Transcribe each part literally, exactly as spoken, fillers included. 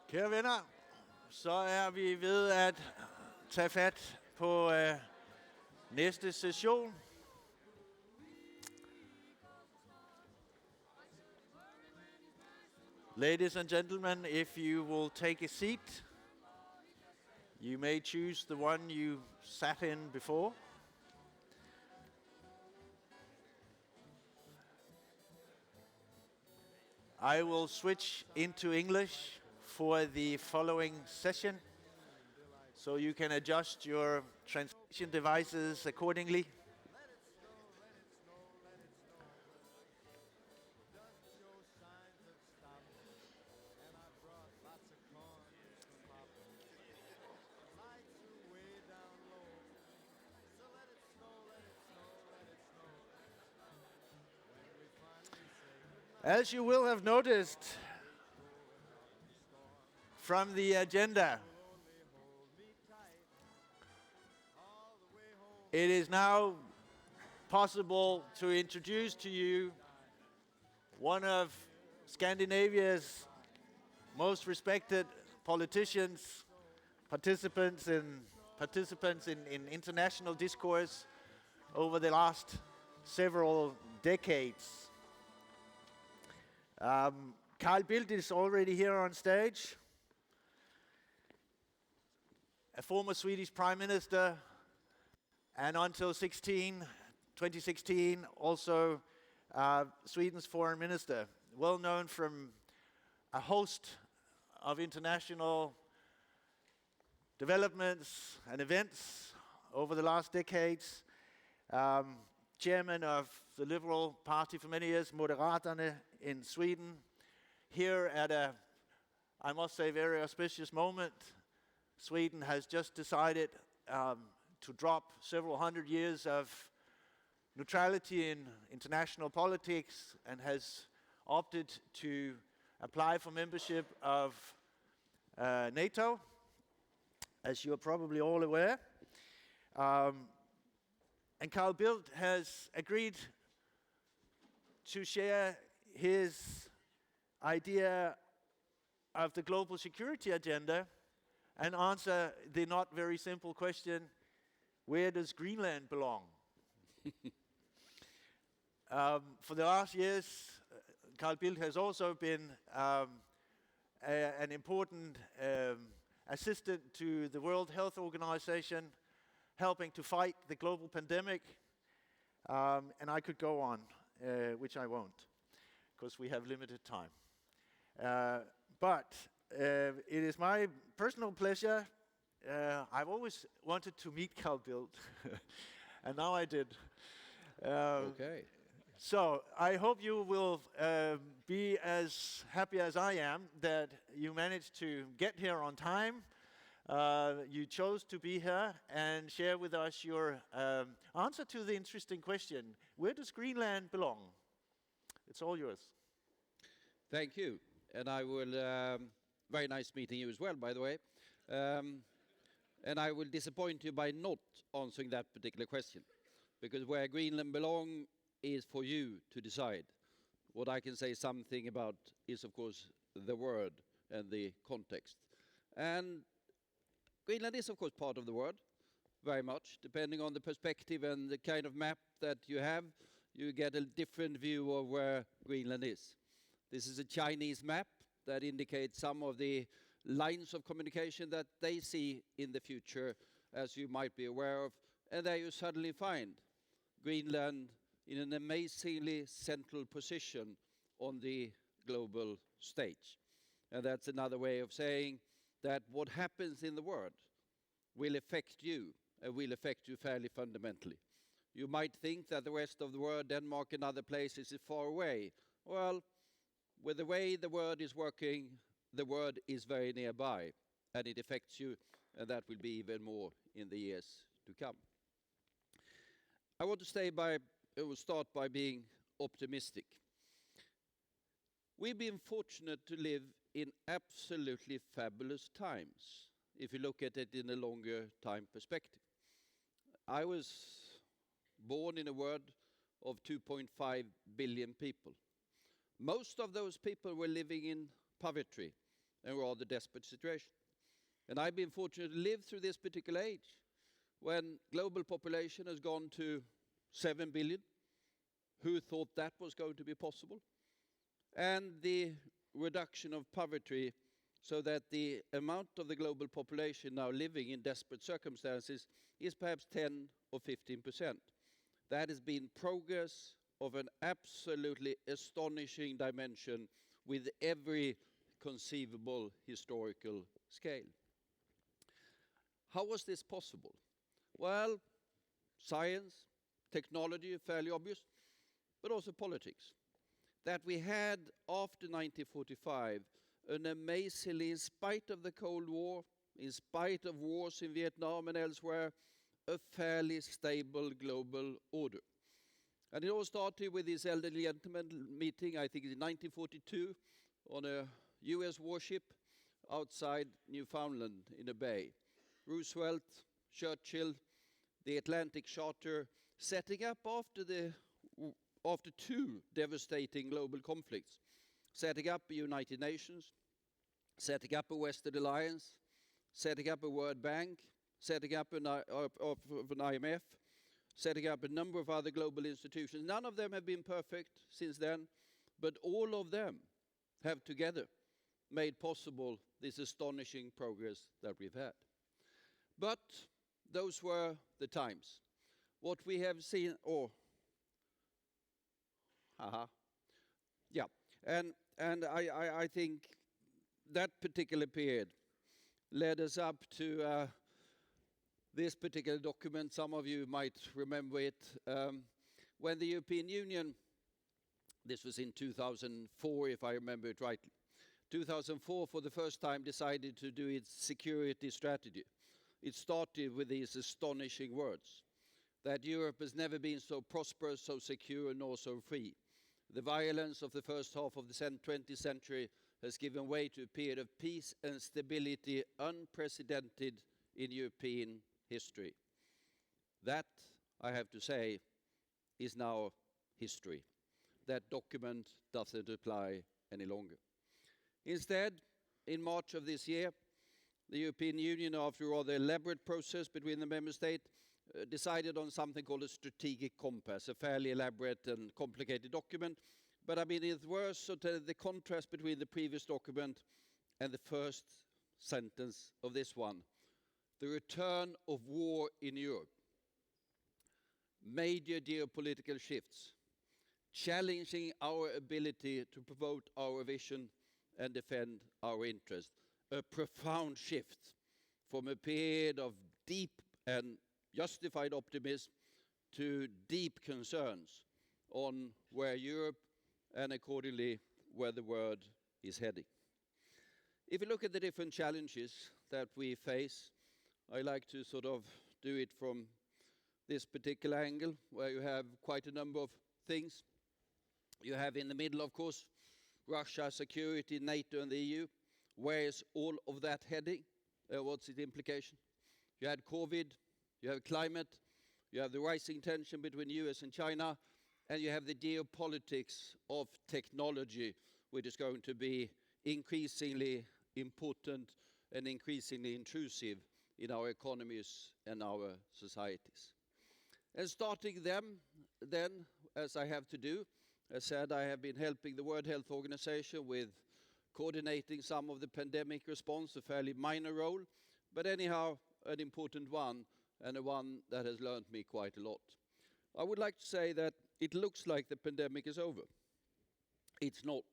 Kære venner, så er vi ved at tage fat på øh, næste session. Ladies and gentlemen, if you will take a seat, you may choose the one you sat in before. I will switch into English for the following session, so you can adjust your translation devices accordingly. As you will have noticed from the agenda, it is now possible to introduce to you one of Scandinavia's most respected politicians, participants in, participants in, in international discourse over the last several decades. Um, Carl Bildt is already here on stage, a former Swedish prime minister, and until sixteen, twenty sixteen, also uh, Sweden's foreign minister, well known from a host of international developments and events over the last decades, um, chairman of the Liberal Party for many years, Moderaterna in Sweden, here at a, I must say, very auspicious moment. Sweden has just decided um, to drop several hundred years of neutrality in international politics and has opted to apply for membership of uh, NATO, as you are probably all aware. Um, and Carl Bildt has agreed to share his idea of the global security agenda and answer the not very simple question, where does Greenland belong? Um, for the last years, uh, Carl Bildt has also been um, a, an important um, assistant to the World Health Organization, helping to fight the global pandemic. Um, and I could go on, uh, which I won't, because we have limited time. Uh, but uh, it is my personal pleasure. Uh, I've always wanted to meet Carl Bildt, and now I did. Uh, Okay. So I hope you will uh, be as happy as I am that you managed to get here on time. Uh, you chose to be here and share with us your um, answer to the interesting question, where does Greenland belong? It's all yours. Thank you. And I will, um, very nice meeting you as well, by the way. Um, and I will disappoint you by not answering that particular question, because where Greenland belong is for you to decide. What I can say something about is, of course, the word and the context. And Greenland is, of course, part of the world, very much. Depending on the perspective and the kind of map that you have, you get a different view of where Greenland is. This is a Chinese map that indicates some of the lines of communication that they see in the future, as you might be aware of. And there you suddenly find Greenland in an amazingly central position on the global stage. And that's another way of saying that what happens in the world will affect you, and will affect you fairly fundamentally. You might think that the rest of the world, Denmark and other places, is far away. Well, with the way the world is working, the world is very nearby, and it affects you, and that will be even more in the years to come. I want to stay by, uh, start by being optimistic. We've been fortunate to live in absolutely fabulous times, if you look at it in a longer time perspective. I was born in a world of two point five billion people. Most of those people were living in poverty, and rather desperate situation. And I've been fortunate to live through this particular age when global population has gone to seven billion. Who thought that was going to be possible? And the reduction of poverty, so that the amount of the global population now living in desperate circumstances is perhaps ten or fifteen percent. That has been progress of an absolutely astonishing dimension with every conceivable historical scale. How was this possible? Well, science, technology, fairly obvious, but also politics. That we had, after nineteen forty-five, an amazingly, in spite of the Cold War, in spite of wars in Vietnam and elsewhere, a fairly stable global order. And it all started with this elderly gentleman meeting, I think in nineteen forty-two, on a U S warship outside Newfoundland in a bay. Roosevelt, Churchill, the Atlantic Charter, setting up after the, after two devastating global conflicts, setting up the United Nations, setting up a Western Alliance, setting up a World Bank, setting up an, I- of, of an I M F, setting up a number of other global institutions. None of them have been perfect since then, but all of them have together made possible this astonishing progress that we've had. But those were the times. What we have seen, or, haha, yeah, and, and I, I, I think that particular period led us up to, uh, this particular document. Some of you might remember it. Um, when the European Union, this was in two thousand four, if I remember it rightly, two thousand four for the first time decided to do its security strategy. It started with these astonishing words that Europe has never been so prosperous, so secure, nor so free. The violence of the first half of the cen- twentieth century has given way to a period of peace and stability unprecedented in European history. That, I have to say, is now history. That document doesn't apply any longer. Instead, in March of this year, the European Union, after a rather elaborate process between the member states, uh, decided on something called a strategic compass, a fairly elaborate and complicated document. But I mean, it's worth sort of the contrast between the previous document and the first sentence of this one. The return of war in Europe. Major geopolitical shifts, challenging our ability to promote our vision and defend our interests. A profound shift from a period of deep and justified optimism to deep concerns on where Europe and accordingly where the world is heading. If you look at the different challenges that we face, I like to sort of do it from this particular angle, where you have quite a number of things. You have in the middle, of course, Russia, security, NATO, and the E U. Where is all of that heading? Uh, what's its implication? You had COVID, you have climate, you have the rising tension between U S and China, and you have the geopolitics of technology, which is going to be increasingly important and increasingly intrusive in our economies and our societies. And starting them, then, as I have to do, as said, I have been helping the World Health Organization with coordinating some of the pandemic response, a fairly minor role, but anyhow, an important one, and a one that has learned me quite a lot. I would like to say that it looks like the pandemic is over. It's not.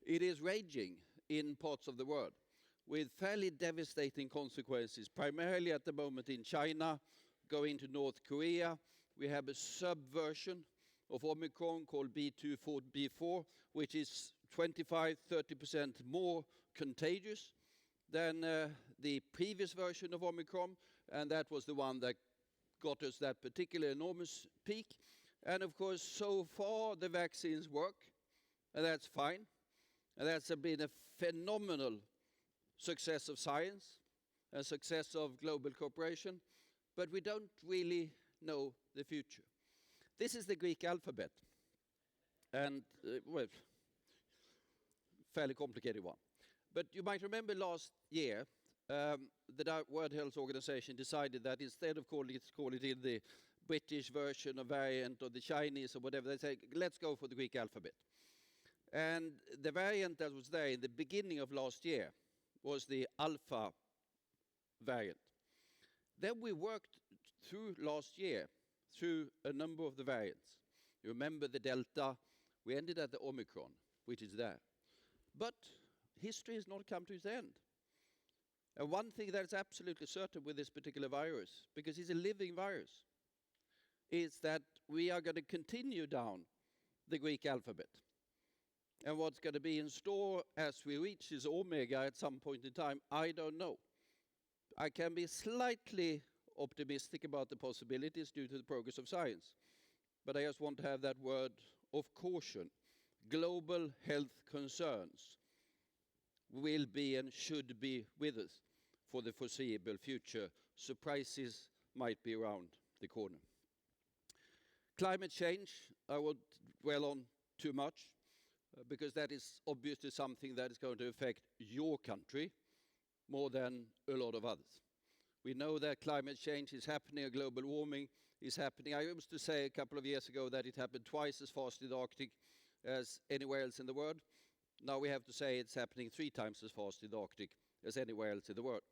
It is raging in parts of the world with fairly devastating consequences, primarily at the moment in China, going to North Korea. We have a subversion of Omicron called B two four, B four, which is twenty-five, thirty percent more contagious than, uh, the previous version of Omicron, and that was the one that got us that particular enormous peak. And of course, so far the vaccines work, and that's fine. And that's been a phenomenal success of science, a success of global cooperation, but we don't really know the future. This is the Greek alphabet, and, uh, well, fairly complicated one. But you might remember last year, um, the Di- World Health Organization decided that instead of calling it, call it in the British version or variant or the Chinese or whatever, they say, let's go for the Greek alphabet. And the variant that was there in the beginning of last year was the alpha variant. Then we worked through last year through a number of the variants. You remember the Delta, we ended at the Omicron, which is there. But history has not come to its end. And one thing that is absolutely certain with this particular virus, because it's a living virus, is that we are going to continue down the Greek alphabet. And what's going to be in store as we reach this omega at some point in time, I don't know. I can be slightly optimistic about the possibilities due to the progress of science, but I just want to have that word of caution. Global health concerns will be and should be with us for the foreseeable future. Surprises might be around the corner. Climate change, I won't dwell on too much, uh, because that is obviously something that is going to affect your country more than a lot of others. We know that climate change is happening, global warming is happening. I used to say a couple of years ago that it happened twice as fast in the Arctic as anywhere else in the world. Now we have to say it's happening three times as fast in the Arctic as anywhere else in the world.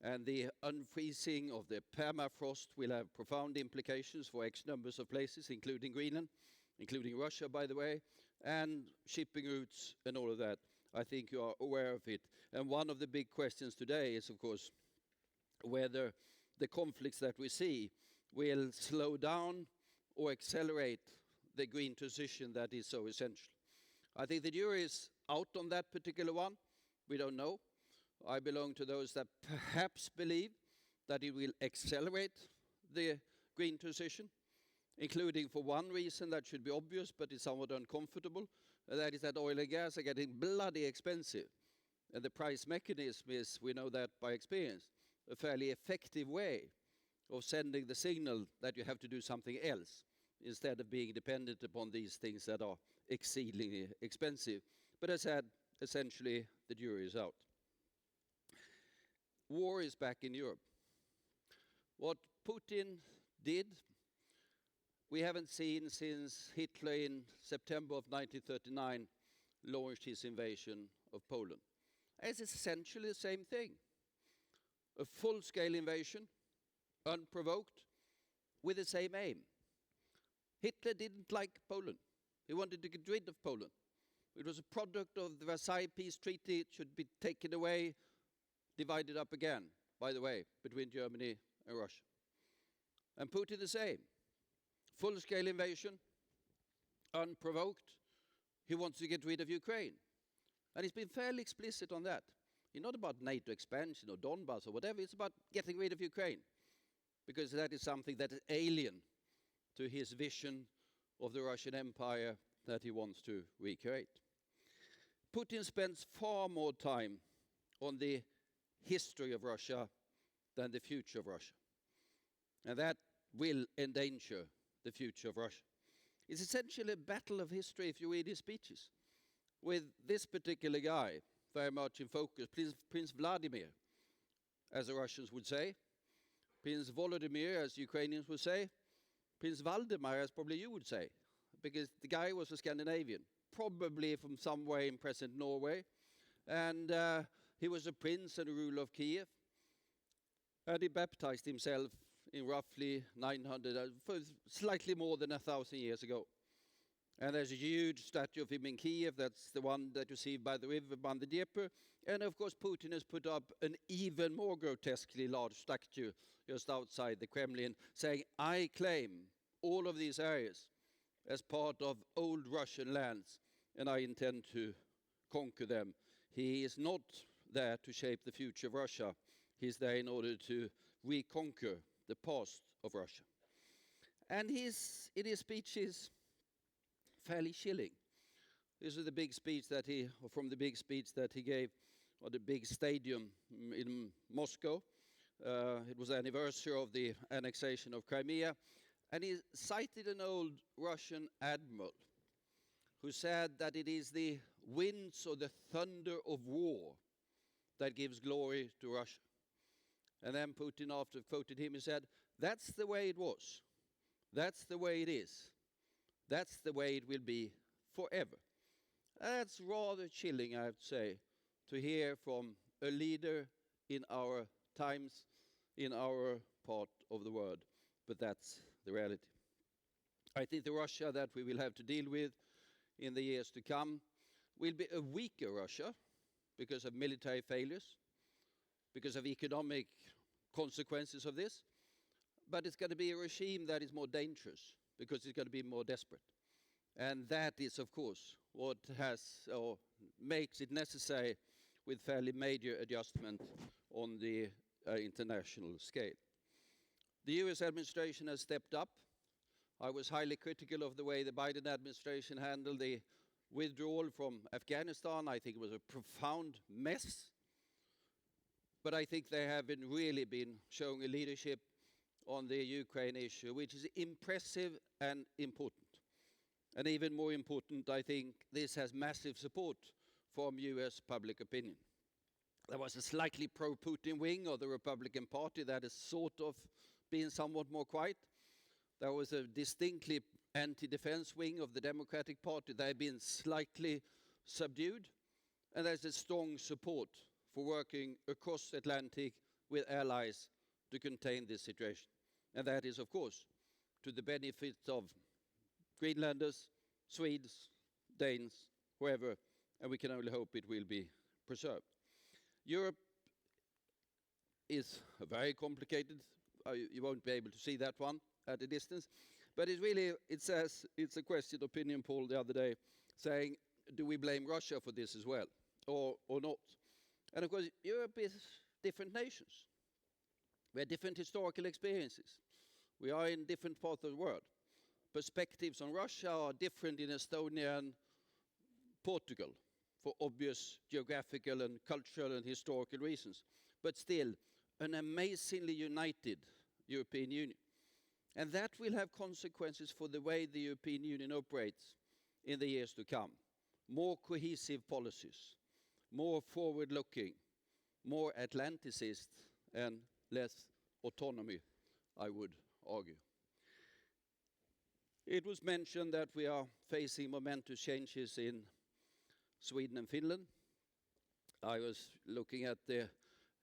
And the unfreezing of the permafrost will have profound implications for X numbers of places, including Greenland, including Russia, by the way, and shipping routes and all of that. I think you are aware of it. And one of the big questions today is, of course, whether the conflicts that we see will slow down or accelerate the green transition that is so essential. I think the jury is out on that particular one. We don't know. I belong to those that perhaps believe that it will accelerate the green transition, including for one reason that should be obvious but is somewhat uncomfortable, and that is that oil and gas are getting bloody expensive. And the price mechanism is, we know that by experience, a fairly effective way of sending the signal that you have to do something else instead of being dependent upon these things that are exceedingly expensive. But as I said, essentially, the jury is out. War is back in Europe. What Putin did, we haven't seen since Hitler in September of nineteen thirty-nine launched his invasion of Poland. It's essentially the same thing. A full-scale invasion, unprovoked, with the same aim. Hitler didn't like Poland. He wanted to get rid of Poland. It was a product of the Versailles Peace Treaty. It should be taken away, divided up again, by the way, between Germany and Russia. And Putin the same. Full-scale invasion, unprovoked. He wants to get rid of Ukraine. And he's been fairly explicit on that. It's not about NATO expansion or Donbass or whatever. It's about getting rid of Ukraine, because that is something that is alien to his vision of the Russian empire that he wants to recreate. Putin spends far more time on the history of Russia than the future of Russia. And that will endanger the future of Russia. It's essentially a battle of history if you read his speeches, with this particular guy very much in focus, Prince, Prince Vladimir, as the Russians would say, Prince Volodymyr, as Ukrainians would say, Prince Valdemar, as probably you would say, because the guy was a Scandinavian, probably from somewhere in present Norway. And uh, he was a prince and a ruler of Kiev. And he baptized himself in roughly nine hundred, uh, for slightly more than a thousand years ago. And there's a huge statue of him in Kiev. That's the one that you see by the river, by the Dnieper. And of course, Putin has put up an even more grotesquely large statue just outside the Kremlin, saying, "I claim all of these areas as part of old Russian lands, and I intend to conquer them." He is not there to shape the future of Russia. He's there in order to reconquer the past of Russia. And he's, in his speeches, fairly chilling. This is the big speech that he, or from the big speech that he gave at the big stadium in Moscow. Uh, it was the anniversary of the annexation of Crimea. And he cited an old Russian admiral who said that it is the winds or the thunder of war that gives glory to Russia. And then Putin, after quoted him, he said, "That's the way it was. That's the way it is. That's the way it will be forever." That's rather chilling, I have to say, to hear from a leader in our times, in our part of the world. But that's the reality. I think the Russia that we will have to deal with in the years to come will be a weaker Russia because of military failures, because of economic consequences of this, but it's gonna be a regime that is more dangerous because it's gonna be more desperate. And that is, of course, what has or makes it necessary with fairly major adjustment on the, uh, international scale. The U S administration has stepped up. I was highly critical of the way the Biden administration handled the withdrawal from Afghanistan. I think it was a profound mess. But I think they have been, really been showing a leadership on the Ukraine issue, which is impressive and important. And even more important, I think this has massive support from U S public opinion. There was a slightly pro-Putin wing of the Republican Party that has sort of been somewhat more quiet. There was a distinctly anti-defense wing of the Democratic Party. They've been slightly subdued. And there's a strong support for working across Atlantic with allies to contain this situation. And that is, of course, to the benefit of Greenlanders, Swedes, Danes, whoever, and we can only hope it will be preserved. Europe is very complicated. Uh, you won't be able to see that one at a distance. But it's really, it says, it's a question opinion poll the other day saying, "Do we blame Russia for this as well, or, or not?" And of course, Europe is different nations. We have different historical experiences. We are in different parts of the world. Perspectives on Russia are different in Estonia and Portugal for obvious geographical and cultural and historical reasons, but still an amazingly united European Union. And that will have consequences for the way the European Union operates in the years to come. More cohesive policies, more forward-looking, more Atlanticist, and less autonomy, I would argue. It was mentioned that we are facing momentous changes in Sweden and Finland. I was looking at the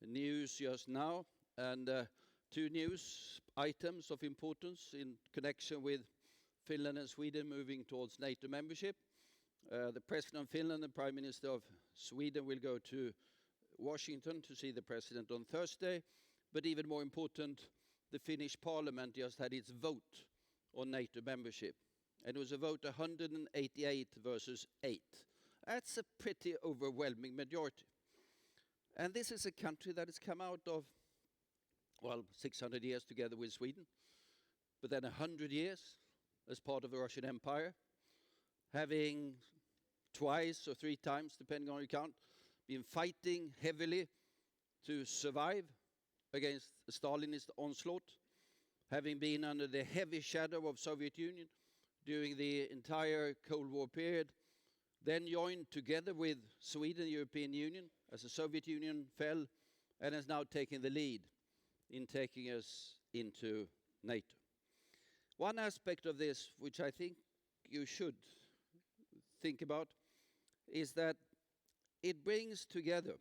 news just now, and, uh, two news items of importance in connection with Finland and Sweden moving towards NATO membership. Uh, the President of Finland and Prime Minister of Sweden will go to Washington to see the President on Thursday. But even more important, the Finnish Parliament just had its vote on NATO membership. And it was a vote one hundred eighty-eight versus eight. That's a pretty overwhelming majority. And this is a country that has come out of, well, six hundred years together with Sweden, but then a hundred years as part of the Russian Empire, having twice or three times, depending on your count, been fighting heavily to survive against Stalinist onslaught, having been under the heavy shadow of Soviet Union during the entire Cold War period, then joined together with Sweden, European Union, as the Soviet Union fell, and has now taken the lead in taking us into NATO. One aspect of this, which I think you should think about, is that it brings together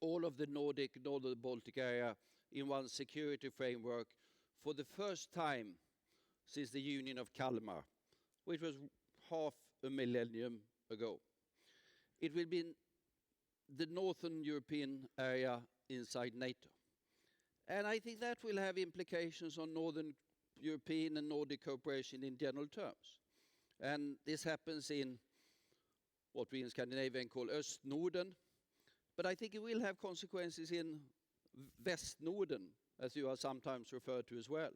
all of the Nordic, Northern Baltic area in one security framework for the first time since the Union of Kalmar, which was half a millennium ago. It will be the Northern European area inside NATO. And I think that will have implications on Northern European and Nordic cooperation in general terms. And this happens in what we in Scandinavian call Östnorden, but I think it will have consequences in Westnorden, as you are sometimes referred to as well.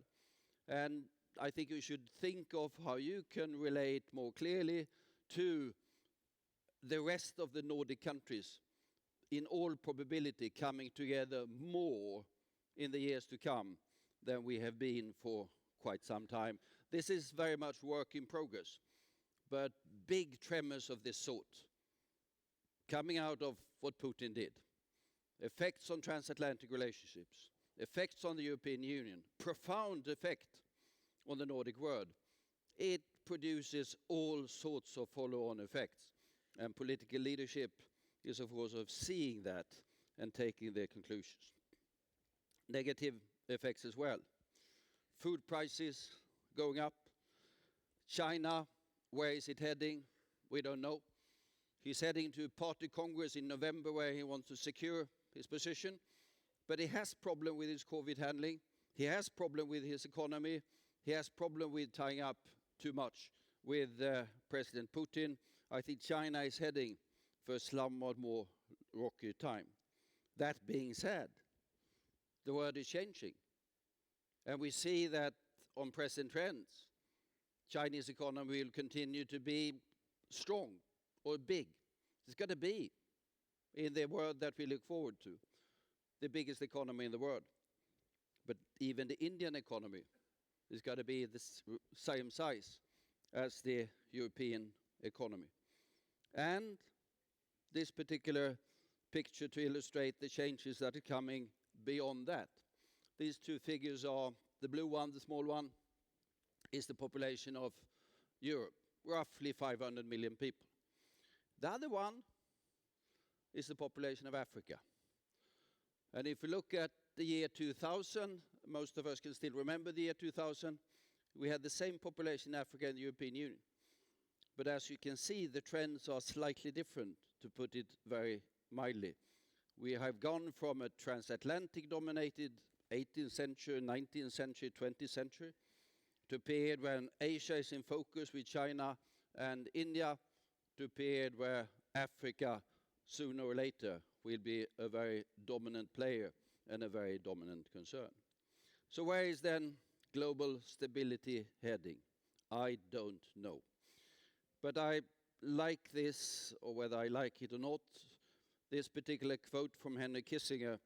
And I think you should think of how you can relate more clearly to the rest of the Nordic countries, in all probability coming together more in the years to come than we have been for quite some time. This is very much work in progress, but big tremors of this sort coming out of what Putin did effects on transatlantic relationships, effects on the European Union, profound effect on the Nordic world, it produces all sorts of follow-on effects. And political leadership is, of course, of seeing that and taking their conclusions. Negative effects as well. Food prices going up. China, where is it heading? We don't know. He's heading to a party congress in November where he wants to secure his position. But he has problem with his COVID handling. He has problem with his economy. He has problem with tying up too much with uh, President Putin. I think China is heading for a somewhat more rocky time. That being said, the world is changing. And we see that on present trends, Chinese economy will continue to be strong or big. It's got to be in the world that we look forward to, the biggest economy in the world. But even the Indian economy has got to be the s- same size as the European economy. And this particular picture to illustrate the changes that are coming beyond that. These two figures are, the blue one, the small one, is the population of Europe, roughly five hundred million people. The other one is the population of Africa. And if we look at the year two thousand, most of us can still remember the year two thousand, we had the same population in Africa and the European Union. But as you can see, the trends are slightly different, to put it very mildly. We have gone from a transatlantic dominated eighteenth century, nineteenth century, twentieth century, to a period when Asia is in focus with China and India, to a period where Africa, sooner or later, will be a very dominant player and a very dominant concern. So where is then global stability heading? I don't know. But I like this, or whether I like it or not, this particular quote from Henry Kissinger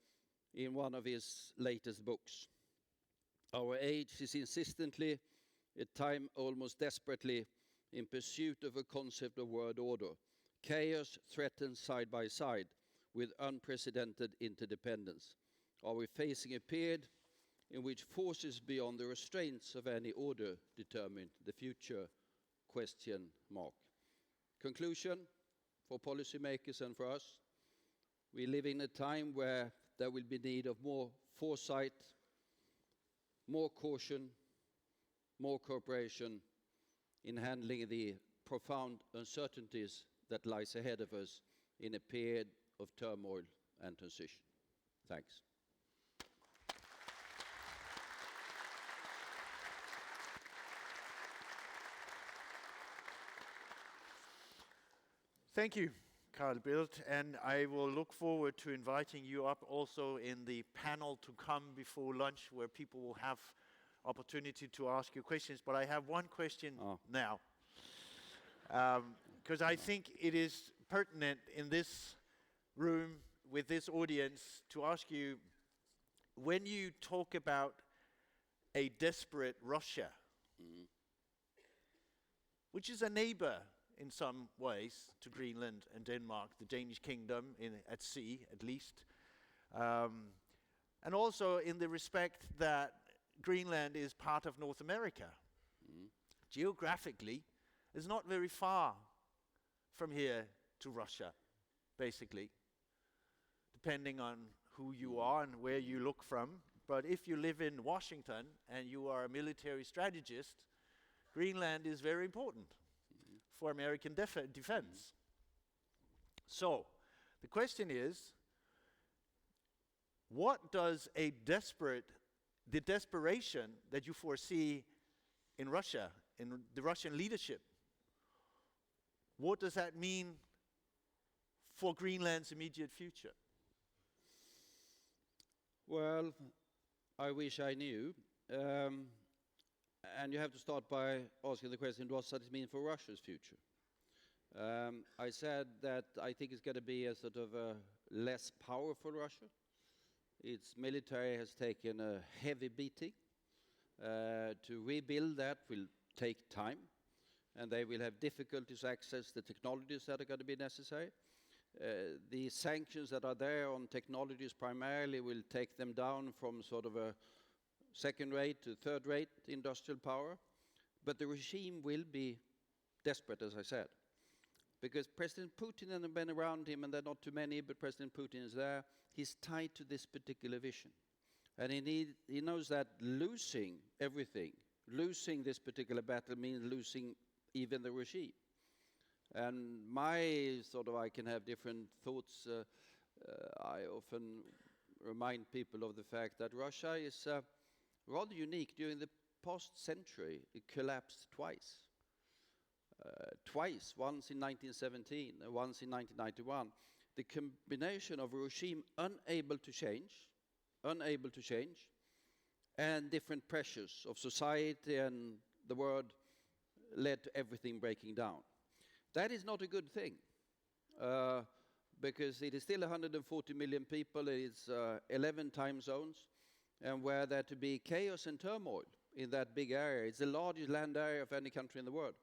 in one of his latest books. Our age is insistently, at time almost desperately, in pursuit of a concept of world order. Chaos threatens side by side with unprecedented interdependence. Are we facing a period in which forces beyond the restraints of any order determine the future? Question mark. Conclusion for policymakers and for us. We live in a time where there will be need of more foresight, more caution, more cooperation in handling the profound uncertainties that lies ahead of us in a period of turmoil and transition. Thanks. Thank you, Carl Bildt, and I will look forward to inviting you up also in the panel to come before lunch, where people will have opportunity to ask you questions. But I have one question Oh. now, because I think it is pertinent in this room with this audience to ask you, when you talk about a desperate Russia, which is a neighbor in some ways to Greenland and Denmark, the Danish kingdom in, at sea at least, um, and also in the respect that Greenland is part of North America. Geographically, it's not very far from here to Russia, basically, depending on who you are and where you look from. But if you live in Washington and you are a military strategist, Greenland is very important for American def- defense. So the question is, what does a desperate, the desperation that you foresee in Russia, in the Russian leadership, what does that mean for Greenland's immediate future? Well, I wish I knew. Um, and you have to start by asking the question, what does it mean for Russia's future? Um, I said that I think it's going to be a sort of a less powerful Russia. Its military has taken a heavy beating. Uh, to rebuild that will take time, and they will have difficulties to access the technologies that are going to be necessary. Uh, the sanctions that are there on technologies primarily will take them down from sort of a second rate to third rate industrial power. But the regime will be desperate, as I said, because President Putin and the men around him, and they're not too many, but President Putin is there, he's tied to this particular vision. And he, need, he knows that losing everything, losing this particular battle means losing even the regime. And my sort of, I can have different thoughts. Uh, uh, I often remind people of the fact that Russia is uh, rather unique. During the past century, it collapsed twice. Uh, twice, once in nineteen seventeen and once in nineteen ninety-one. The combination of a regime unable to change, unable to change, and different pressures of society and the world led to everything breaking down. That is not a good thing, uh, because it is still one hundred forty million people, it is uh, eleven time zones, and were there to be chaos and turmoil in that big area, it's the largest land area of any country in the world,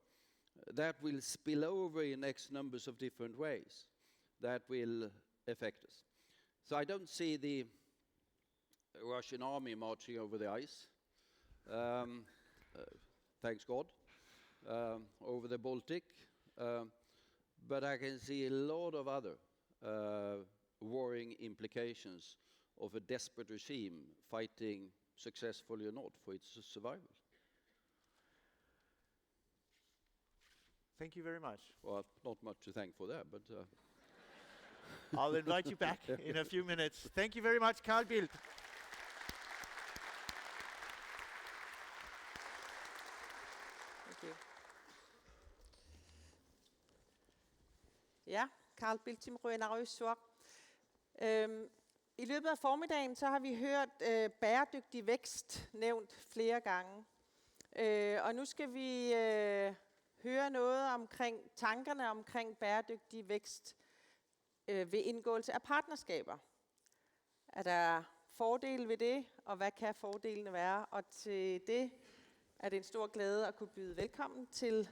that will spill over in X numbers of different ways that will affect us. So I don't see the Russian army marching over the ice, um, uh, thanks God, um, over the Baltic. Um, but I can see a lot of other uh, worrying implications of a desperate regime fighting successfully or not for its survival. Thank you very much. Well, not much to thank for that, but uh, I'll invite you back in a few minutes. Thank you very much, Carl Bildt. Thank you. Ja, Carl Bildt, Team Qujanarujussuaq. Øhm, I løbet af formiddagen, så har vi hørt øh, bæredygtig vækst nævnt flere gange. Øh, og nu skal vi øh, høre noget omkring tankerne omkring bæredygtig vækst øh, ved indgåelse af partnerskaber. Er der fordele ved det, og hvad kan fordelene være? Og til det er det en stor glæde at kunne byde velkommen til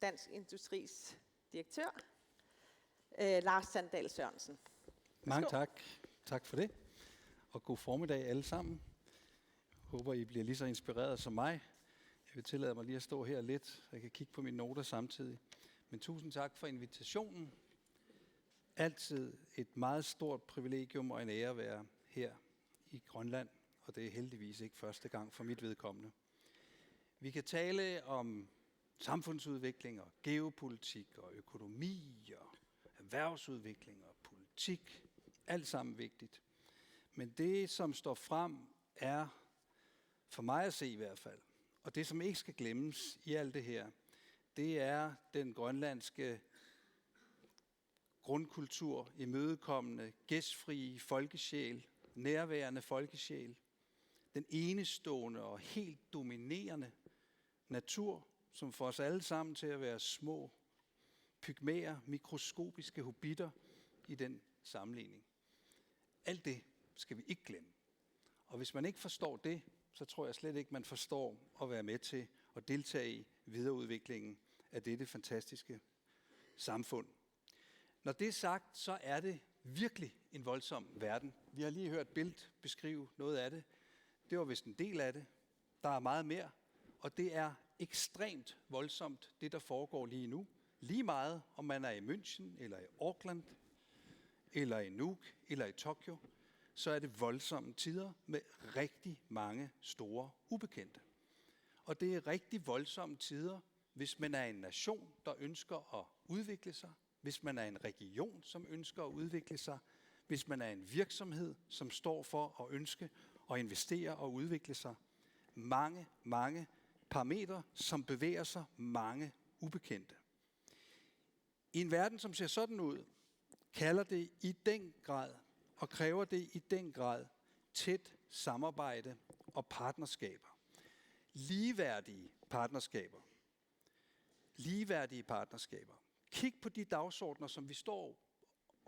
Dansk Industris direktør, øh, Lars Sandahl Sørensen. Mange Værsgo. Tak. Tak for det. Og god formiddag alle sammen. Håber, I bliver lige så inspireret som mig. Jeg vil tillade mig lige at stå her lidt. Jeg kan kigge på mine noter samtidig. Men tusind tak for invitationen. Altid et meget stort privilegium og en ære at være her i Grønland, og det er heldigvis ikke første gang for mit vedkommende. Vi kan tale om samfundsudvikling og geopolitik og økonomi og erhvervsudvikling og politik. Alt sammen vigtigt. Men det, som står frem, er for mig at se i hvert fald, og det, som ikke skal glemmes i alt det her, det er den grønlandske grundkultur, imødekommende, gæstfrie folkesjæl, nærværende folkesjæl, den enestående og helt dominerende natur, som får os alle sammen til at være små pygmæer, mikroskopiske hobitter i den sammenligning. Alt det skal vi ikke glemme. Og hvis man ikke forstår det, så tror jeg slet ikke, man forstår at være med til at deltage i videreudviklingen af dette fantastiske samfund. Når det er sagt, så er det virkelig en voldsom verden. Vi har lige hørt Bildt beskrive noget af det. Det var vist en del af det. Der er meget mere, og det er ekstremt voldsomt, det der foregår lige nu. Lige meget, om man er i München, eller i Auckland, eller i Nuuk, eller i Tokyo, så er det voldsomme tider med rigtig mange store ubekendte. Og det er rigtig voldsomme tider, hvis man er en nation, der ønsker at udvikle sig, hvis man er en region, som ønsker at udvikle sig, hvis man er en virksomhed, som står for at ønske at investere og udvikle sig. Mange, mange parametre, som bevæger sig, mange ubekendte. I en verden, som ser sådan ud, kalder det i den grad, og kræver det i den grad, tæt samarbejde og partnerskaber. Ligeværdige partnerskaber. Ligeværdige partnerskaber. Kig på de dagsordner, som vi står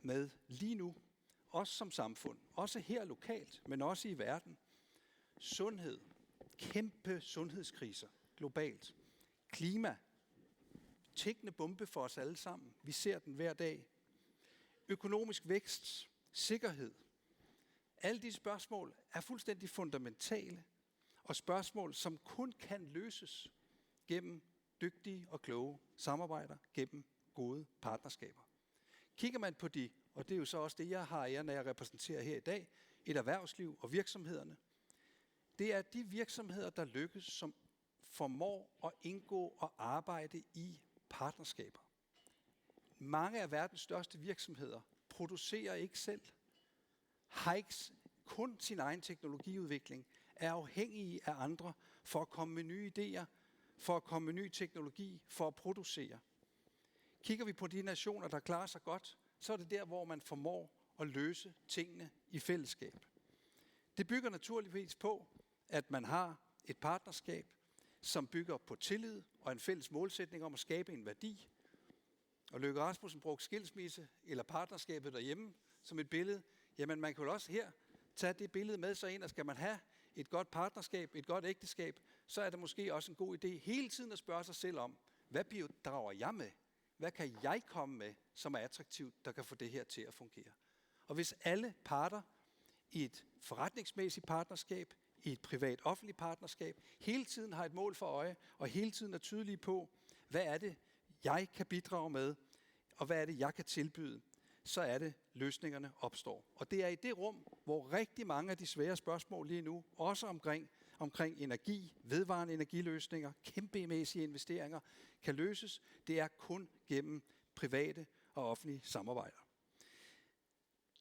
med lige nu, også som samfund, også her lokalt, men også i verden. Sundhed, kæmpe sundhedskriser globalt. Klima, tikkende bombe for os alle sammen. Vi ser den hver dag. økonomisk vækst, sikkerhed. Alle de spørgsmål er fuldstændig fundamentale, og spørgsmål, som kun kan løses gennem dygtige og kloge samarbejder, gennem gode partnerskaber. Kigger man på de, og det er jo så også det, jeg har æren af at repræsentere her i dag, et erhvervsliv og virksomhederne, det er de virksomheder, der lykkes, som formår at indgå og arbejde i partnerskaber. Mange af verdens største virksomheder producerer ikke selv, har ikke s- kun sin egen teknologiudvikling, er afhængige af andre for at komme med nye idéer, for at komme med ny teknologi, for at producere. Kigger vi på de nationer, der klarer sig godt, så er det der, hvor man formår at løse tingene i fællesskab. Det bygger naturligvis på, at man har et partnerskab, som bygger på tillid og en fælles målsætning om at skabe en værdi. Og Løkke Rasmussen brugte skilsmisse eller partnerskabet derhjemme som et billede. Jamen, man kan jo også her tage det billede med sig ind, og skal man have et godt partnerskab, et godt ægteskab, så er det måske også en god idé hele tiden at spørge sig selv om, hvad bidrager jeg med? Hvad kan jeg komme med, som er attraktivt, der kan få det her til at fungere? Og hvis alle parter i et forretningsmæssigt partnerskab, i et privat-offentligt partnerskab, hele tiden har et mål for øje, og hele tiden er tydelige på, hvad er det, jeg kan bidrage med, og hvad er det, jeg kan tilbyde, så er det, løsningerne opstår. Og det er i det rum, hvor rigtig mange af de svære spørgsmål lige nu, også omkring, omkring energi, vedvarende energiløsninger, kæmpemæssige investeringer, kan løses. Det er kun gennem private og offentlige samarbejder.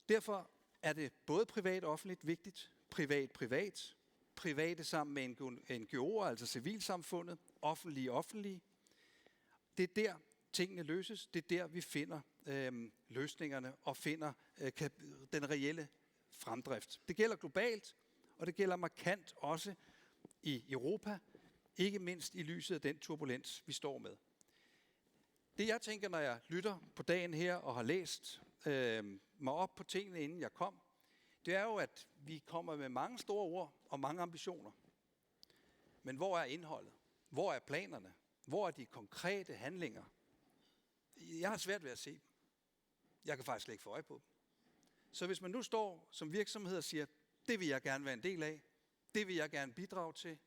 Derfor er det både privat og offentligt vigtigt, privat-privat, private sammen med N G O'er, altså civilsamfundet, offentlige-offentlige. Det er der, tingene løses. Det er der, vi finder øhm, løsningerne og finder øh, den reelle fremdrift. Det gælder globalt, og det gælder markant også i Europa, ikke mindst i lyset af den turbulens, vi står med. Det jeg tænker, når jeg lytter på dagen her og har læst øh, mig op på tingene, inden jeg kom, det er jo, at vi kommer med mange store ord og mange ambitioner. Men hvor er indholdet? Hvor er planerne? Hvor er de konkrete handlinger? Jeg har svært ved at se dem. Jeg kan faktisk slet ikke få øje på dem. Så hvis man nu står som virksomhed og siger, det vil jeg gerne være en del af, det vil jeg gerne bidrage til,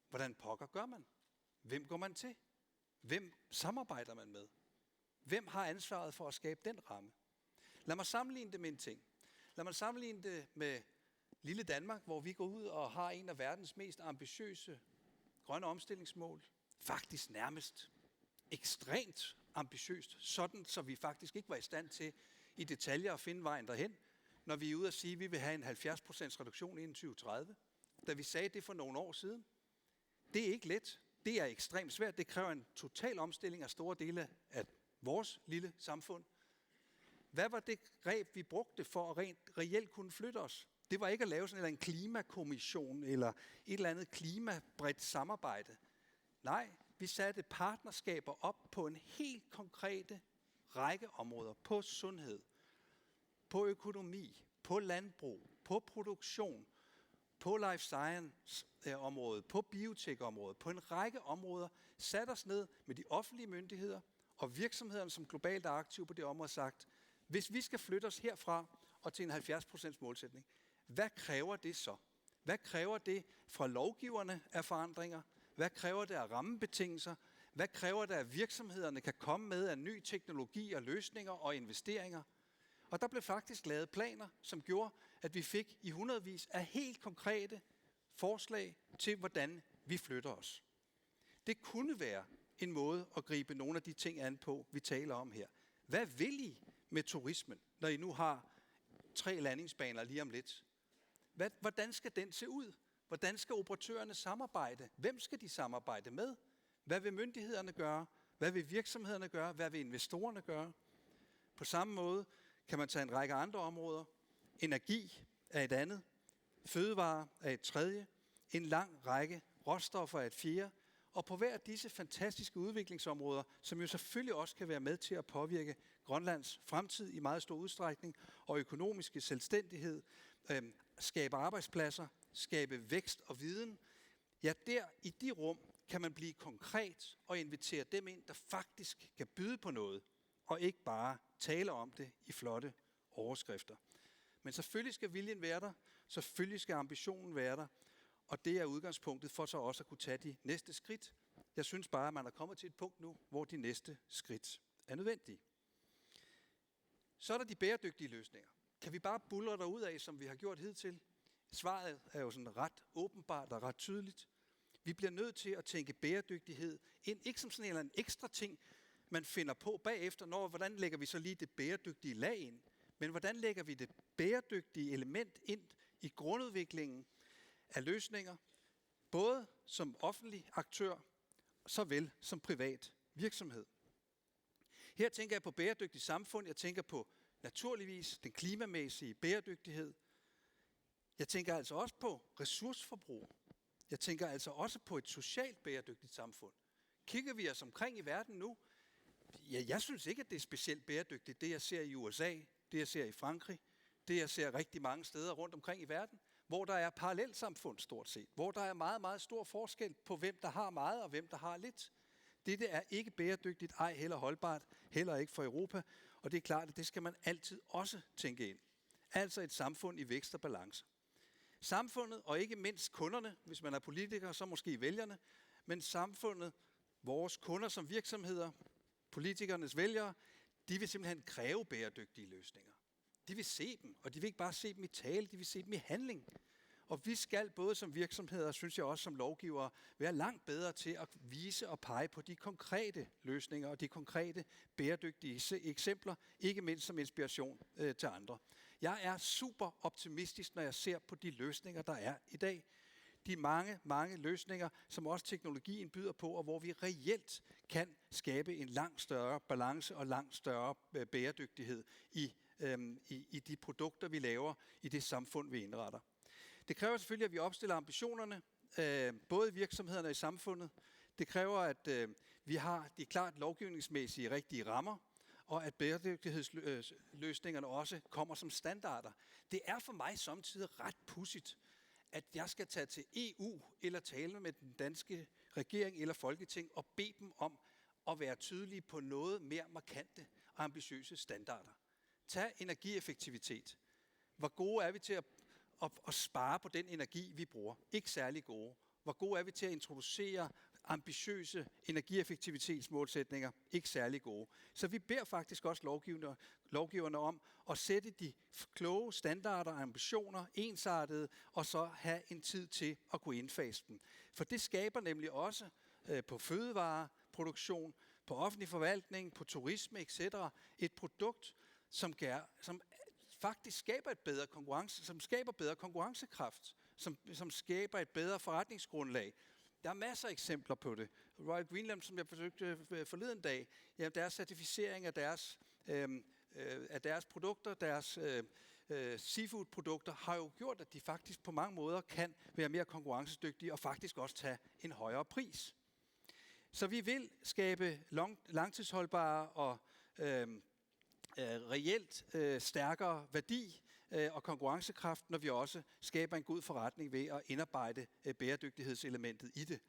hvordan pokker gør man? Hvem går man til? Hvem samarbejder man med? Hvem har ansvaret for at skabe den ramme? Lad mig sammenligne det med en ting. Lad mig sammenligne det med lille Danmark, hvor vi går ud og har en af verdens mest ambitiøse grønne omstillingsmål. Faktisk nærmest ekstremt ambitiøst, sådan så vi faktisk ikke var i stand til i detaljer at finde vejen derhen, når vi er ude at sige, at vi vil have en halvfjerds procent reduktion inden tyve tredive. Da vi sagde det for nogle år siden, det er ikke let. Det er ekstremt svært. Det kræver en total omstilling af store dele af vores lille samfund. Hvad var det greb, vi brugte for at rent reelt kunne flytte os? Det var ikke at lave sådan en klimakommission eller et eller andet klimabredt samarbejde. Nej, vi satte partnerskaber op på en helt konkrete række områder. På sundhed, på økonomi, på landbrug, på produktion, på life science-området, på biotech-området, på en række områder, sat os ned med de offentlige myndigheder og virksomhederne, som globalt er aktive på det område, sagt, hvis vi skal flytte os herfra og til en halvfjerds procents målsætning, hvad kræver det så? Hvad kræver det fra lovgiverne af forandringer? Hvad kræver det af rammebetingelser? Hvad kræver det, at virksomhederne kan komme med af ny teknologi og løsninger og investeringer? Og der blev faktisk lavet planer, som gjorde, at vi fik i hundredvis af helt konkrete forslag til, hvordan vi flytter os. Det kunne være en måde at gribe nogle af de ting an på, vi taler om her. Hvad vil I med turismen, når I nu har tre landingsbaner lige om lidt? Hvad, hvordan skal den se ud? Hvordan skal operatørerne samarbejde? Hvem skal de samarbejde med? Hvad vil myndighederne gøre? Hvad vil virksomhederne gøre? Hvad vil investorerne gøre? På samme måde kan man tage en række andre områder. Energi er et andet. Fødevare er et tredje. En lang række råstoffer er et fjerde. Og på hver af disse fantastiske udviklingsområder, som jo selvfølgelig også kan være med til at påvirke Grønlands fremtid i meget stor udstrækning og økonomiske selvstændighed, øh, skabe arbejdspladser, skabe vækst og viden, ja, der i de rum kan man blive konkret og invitere dem ind, der faktisk kan byde på noget, og ikke bare tale om det i flotte overskrifter. Men selvfølgelig skal viljen være der, selvfølgelig skal ambitionen være der, og det er udgangspunktet for så også at kunne tage de næste skridt. Jeg synes bare, at man er kommet til et punkt nu, hvor de næste skridt er nødvendige. Så er der de bæredygtige løsninger. Kan vi bare buldre derud af, som vi har gjort hidtil? Svaret er jo sådan ret åbenbart og ret tydeligt. Vi bliver nødt til at tænke bæredygtighed ind, ikke som sådan en eller anden ekstra ting, man finder på bagefter, når, hvordan lægger vi så lige det bæredygtige lag ind? Men hvordan lægger vi det bæredygtige element ind i grundudviklingen af løsninger, både som offentlig aktør, såvel som privat virksomhed? Her tænker jeg på bæredygtigt samfund, jeg tænker på naturligvis den klimamæssige bæredygtighed. Jeg tænker altså også på ressourceforbrug. Jeg tænker altså også på et socialt bæredygtigt samfund. Kigger vi os omkring i verden nu, ja, jeg synes ikke, at det er specielt bæredygtigt, det jeg ser i U S A, det jeg ser i Frankrig, det jeg ser rigtig mange steder rundt omkring i verden, hvor der er parallelsamfund stort set, hvor der er meget, meget stor forskel på, hvem der har meget og hvem der har lidt. Dette er ikke bæredygtigt, ej heller holdbart, heller ikke for Europa, og det er klart, at det skal man altid også tænke ind. Altså et samfund i vækst og balance. Samfundet, og ikke mindst kunderne, hvis man er politiker, så måske vælgerne, men samfundet, vores kunder som virksomheder, politikernes vælgere, de vil simpelthen kræve bæredygtige løsninger. De vil se dem, og de vil ikke bare se dem i tale, de vil se dem i handling. Og vi skal både som virksomheder, synes jeg også som lovgivere, være langt bedre til at vise og pege på de konkrete løsninger og de konkrete bæredygtige se- eksempler, ikke mindst som inspiration øh, til andre. Jeg er super optimistisk, når jeg ser på de løsninger, der er i dag. De mange, mange løsninger, som også teknologien byder på, og hvor vi reelt kan skabe en langt større balance og langt større øh, bæredygtighed i, øhm, i, i de produkter, vi laver, i det samfund, vi indretter. Det kræver selvfølgelig, at vi opstiller ambitionerne, øh, både i virksomhederne og i samfundet. Det kræver, at øh, vi har de klart lovgivningsmæssige rigtige rammer, og at bæredygtighedsløsningerne også kommer som standarder. Det er for mig samtidig ret pudsigt, at jeg skal tage til E U eller tale med den danske regering eller Folketing og bede dem om at være tydelige på noget mere markante og ambitiøse standarder. Tag energieffektivitet. Hvor gode er vi til at, at, at spare på den energi, vi bruger? Ikke særlig gode. Hvor gode er vi til at introducere ambitiøse energieffektivitetsmålsætninger? Ikke særlig gode. Så vi beder faktisk også lovgiverne, lovgiverne om at sætte de kloge standarder og ambitioner ensartede, og så have en tid til at kunne indfase dem. For det skaber nemlig også øh, på fødevareproduktion, på offentlig forvaltning, på turisme, et cetera, et produkt, som, gør, som faktisk skaber et bedre konkurrence, som skaber bedre konkurrencekraft, som, som skaber et bedre forretningsgrundlag. Der er masser af eksempler på det. Royal Greenland, som jeg besøgte øh, forleden dag, ja, deres certificering af deres, øh, øh, af deres produkter, deres øh, øh, seafood-produkter, har jo gjort, at de faktisk på mange måder kan være mere konkurrencedygtige og faktisk også tage en højere pris. Så vi vil skabe lang, langtidsholdbare og øh, øh, reelt øh, stærkere værdi øh, og konkurrencekraft, når vi også skaber en god forretning ved at indarbejde øh, bæredygtighedselementet i det.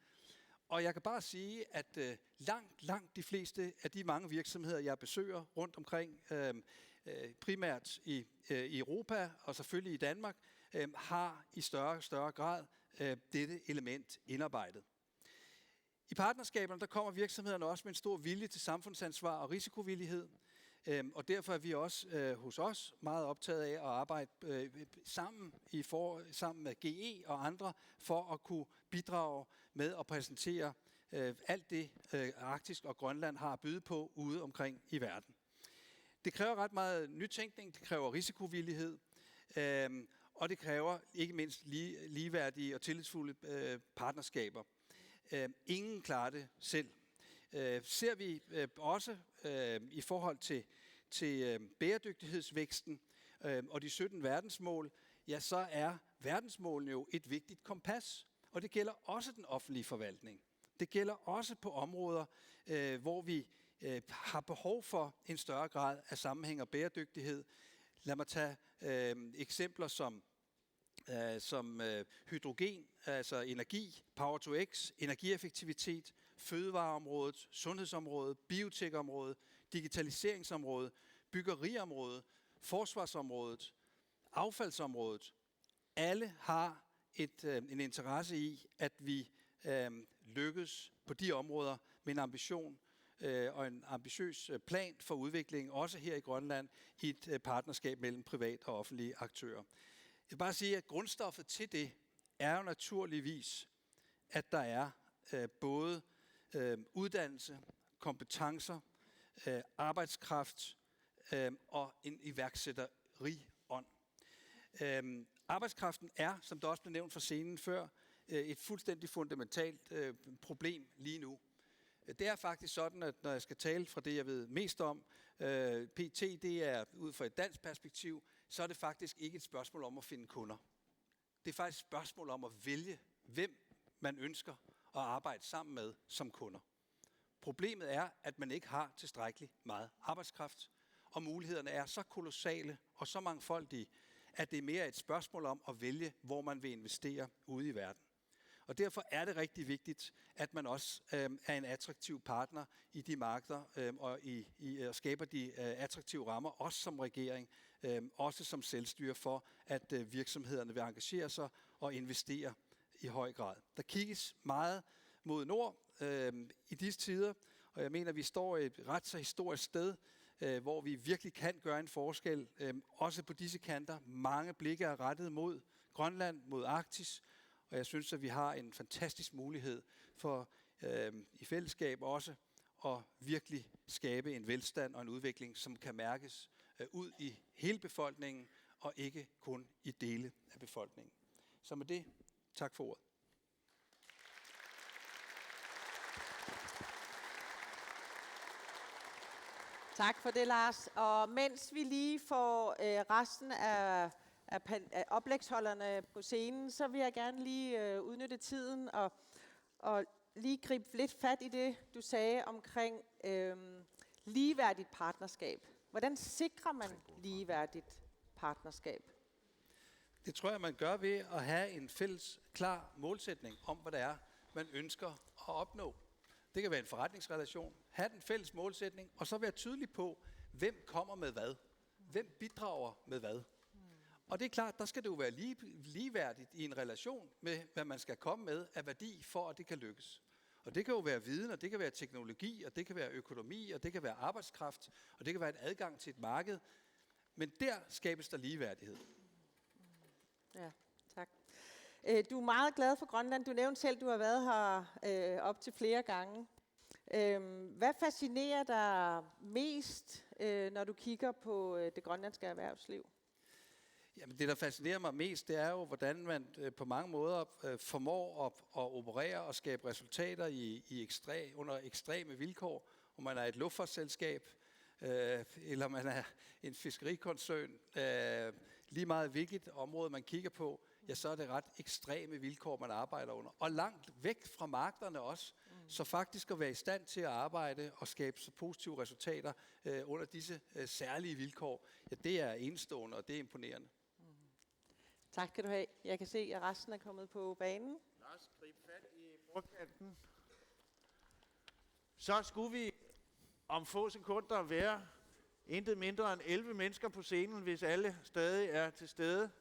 Og jeg kan bare sige, at øh, langt, langt de fleste af de mange virksomheder, jeg besøger rundt omkring, øh, øh, primært i, øh, i Europa og selvfølgelig i Danmark, øh, har i større og større grad øh, dette element indarbejdet. I partnerskaberne der kommer virksomhederne også med en stor vilje til samfundsansvar og risikovillighed, øhm, og derfor er vi også øh, hos os meget optaget af at arbejde øh, sammen, i for, sammen med G E og andre for at kunne bidrage med at præsentere øh, alt det, øh, Arktis og Grønland har at byde på ude omkring i verden. Det kræver ret meget nytænkning, det kræver risikovillighed, øhm, og det kræver ikke mindst lige, ligeværdige og tillidsfulde øh, partnerskaber. Øh, ingen klarer det selv. Øh, ser vi øh, også øh, i forhold til, til øh, bæredygtighedsvæksten øh, og de sytten verdensmål, ja, så er verdensmålene jo et vigtigt kompas, og det gælder også den offentlige forvaltning. Det gælder også på områder, øh, hvor vi øh, har behov for en større grad af sammenhæng og bæredygtighed. Lad mig tage øh, eksempler som øh, som øh, hydrogen, altså energi, power to X, energieffektivitet, fødevareområdet, sundhedsområdet, biotekområdet, digitaliseringsområdet, byggeriområdet, forsvarsområdet, affaldsområdet, alle har et, øh, en interesse i, at vi øh, lykkes på de områder med en ambition øh, og en ambitiøs øh, plan for udviklingen, også her i Grønland, i et øh, partnerskab mellem private og offentlige aktører. Jeg vil bare sige, at grundstoffet til det er jo naturligvis, at der er øh, både øh, uddannelse, kompetencer, øh, arbejdskraft øh, og en iværksætteriånd. Øhm, arbejdskraften er, som der også blev nævnt fra scenen før, øh, et fuldstændig fundamentalt øh, problem lige nu. Det er faktisk sådan, at når jeg skal tale fra det, jeg ved mest om, øh, P T, det er ud fra et dansk perspektiv, så er det faktisk ikke et spørgsmål om at finde kunder. Det er faktisk et spørgsmål om at vælge, hvem man ønsker at arbejde sammen med som kunder. Problemet er, at man ikke har tilstrækkelig meget arbejdskraft, og mulighederne er så kolossale og så mangfoldige, at det er mere et spørgsmål om at vælge, hvor man vil investere ude i verden. Og derfor er det rigtig vigtigt, at man også øh, er en attraktiv partner i de markeder øh, og i, i, og skaber de øh, attraktive rammer, også som regering, øh, også som selvstyre, for at øh, virksomhederne vil engagere sig og investere i høj grad. Der kigges meget mod nord øh, i disse tider, og jeg mener, vi står et ret så historisk sted, øh, hvor vi virkelig kan gøre en forskel, øh, også på disse kanter. Mange blikke er rettet mod Grønland, mod Arktis, og jeg synes, at vi har en fantastisk mulighed for øh, i fællesskab også at virkelig skabe en velstand og en udvikling, som kan mærkes øh, ud i hele befolkningen og ikke kun i dele af befolkningen. Så med det, tak for ordet. Tak for det, Lars. Og mens vi lige får øh, resten af, af, pan- af oplægsholderne på scenen, så vil jeg gerne lige øh, udnytte tiden og, og lige gribe lidt fat i det, du sagde omkring øh, ligeværdigt partnerskab. Hvordan sikrer man ligeværdigt partnerskab? Det tror jeg, man gør ved at have en fælles, klar målsætning om, hvad det er, man ønsker at opnå. Det kan være en forretningsrelation. Ha' den fælles målsætning, og så være tydelig på, hvem kommer med hvad. Hvem bidrager med hvad. Og det er klart, der skal det jo være lige, ligeværdigt i en relation med, hvad man skal komme med af værdi, for at det kan lykkes. Og det kan jo være viden, og det kan være teknologi, og det kan være økonomi, og det kan være arbejdskraft, og det kan være en adgang til et marked. Men der skabes der ligeværdighed. Ja, tak. Øh, du er meget glad for Grønland. Du nævnte selv, du har været her øh, op til flere gange. Øhm, hvad fascinerer dig mest, øh, når du kigger på øh, det grønlandske erhvervsliv? Jamen, det, der fascinerer mig mest, det er jo, hvordan man øh, på mange måder øh, formår at, at operere og skabe resultater i, i ekstre, under ekstreme vilkår, om man er et luftfartsselskab, øh, eller man er en fiskerikoncern. Øh, lige meget hvilket område man kigger på, ja, så er det ret ekstreme vilkår, man arbejder under. Og langt væk fra markederne også. Så faktisk at være i stand til at arbejde og skabe så positive resultater øh, under disse øh, særlige vilkår, ja, det er enestående, og det er imponerende. Tak skal du have. Jeg kan se, at resten er kommet på banen. Lars, grib fat i bordkanten. Så skulle vi om få sekunder være intet mindre end elleve mennesker på scenen, hvis alle stadig er til stede.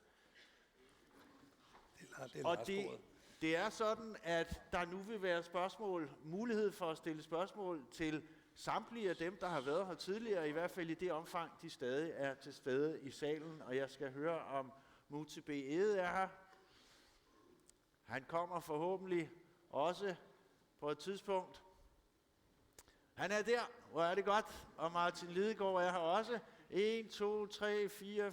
Det er, det er Og Lars det, bordet. Det er sådan, at der nu vil være spørgsmål, mulighed for at stille spørgsmål til samtlige af dem, der har været her tidligere, i hvert fald i det omfang, de stadig er til stede i salen. Og jeg skal høre, om Múte B. Egede er her. Han kommer forhåbentlig også på et tidspunkt. Han er der. Hvor er det godt. Og Martin Lidegaard er her også. En, to, tre, fire,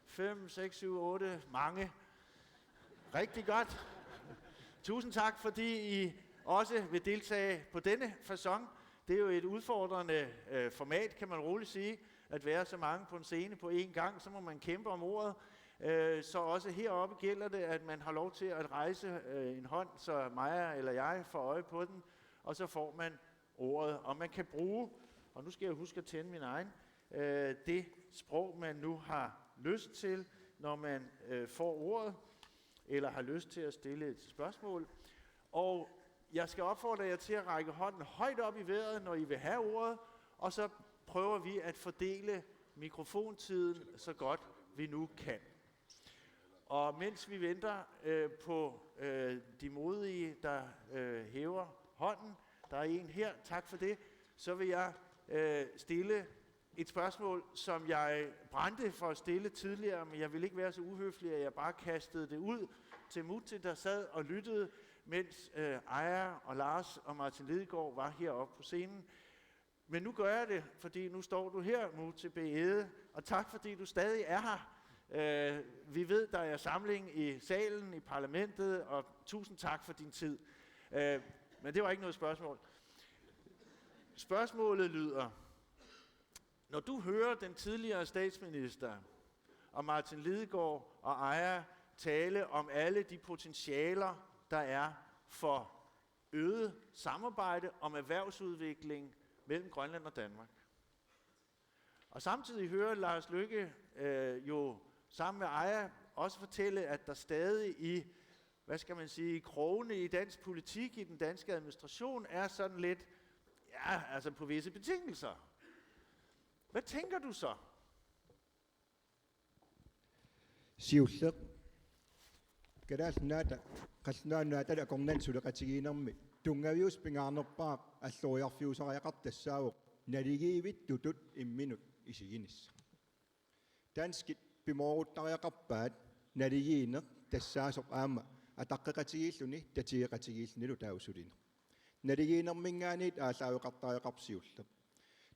fem, seks, syv, otte. Mange. Rigtig godt. Tusind tak, fordi I også vil deltage på denne facon. Det er jo et udfordrende øh, format, kan man roligt sige, at være så mange på en scene på én gang. Så må man kæmpe om ordet. Øh, så også heroppe gælder det, at man har lov til at rejse øh, en hånd, så Maja eller jeg får øje på den, og så får man ordet. Og man kan bruge, og nu skal jeg huske at tænde min egen, øh, det sprog, man nu har lyst til, når man øh, får ordet, eller har lyst til at stille et spørgsmål. Og jeg skal opfordre jer til at række hånden højt op i vejret, når I vil have ordet, og så prøver vi at fordele mikrofontiden så godt, vi nu kan. Og mens vi venter øh, på øh, de modige, der øh, hæver hånden, der er en her, tak for det, så vil jeg øh, stille et spørgsmål, som jeg brændte for at stille tidligere, men jeg vil ikke være så uhøflig, at jeg bare kastede det ud til Múte, der sad og lyttede, mens øh, Aaja og Lars og Martin Lidegaard var heroppe på scenen. Men nu gør jeg det, fordi nu står du her, Múte B. Egede, og tak fordi du stadig er her. Øh, vi ved, der er samling i salen, i parlamentet, og tusind tak for din tid. Øh, men det var ikke noget spørgsmål. Spørgsmålet lyder, når du hører den tidligere statsminister og Martin Lidegaard og Aaja tale om alle de potentialer, der er for øget samarbejde om erhvervsudvikling mellem Grønland og Danmark. Og samtidig hører Lars Løkke øh, jo sammen med Aaja også fortælle, at der stadig i, hvad skal man sige, krogene i dansk politik, i den danske administration, er sådan lidt, ja, altså på visse betingelser. Hvad tænker du så? Siulleq. Kalaallit Nunaata, Qallunaat Nunaatalu akornanni suleqatigiinnermi tunngaviusoq pingaarnerpaaq alloriarfiusariaqartoq tassaavoq naligiivittutut imminut isiginissaq. Danskit pimooruttariaqarpaat naligiinneq tassaasoq aamma ataqqeqatigiilluni tatigeqatigiillunilu taava sulineq. Naligiinnerminngaanniit aallaaveqartariaqarpoq siulleq.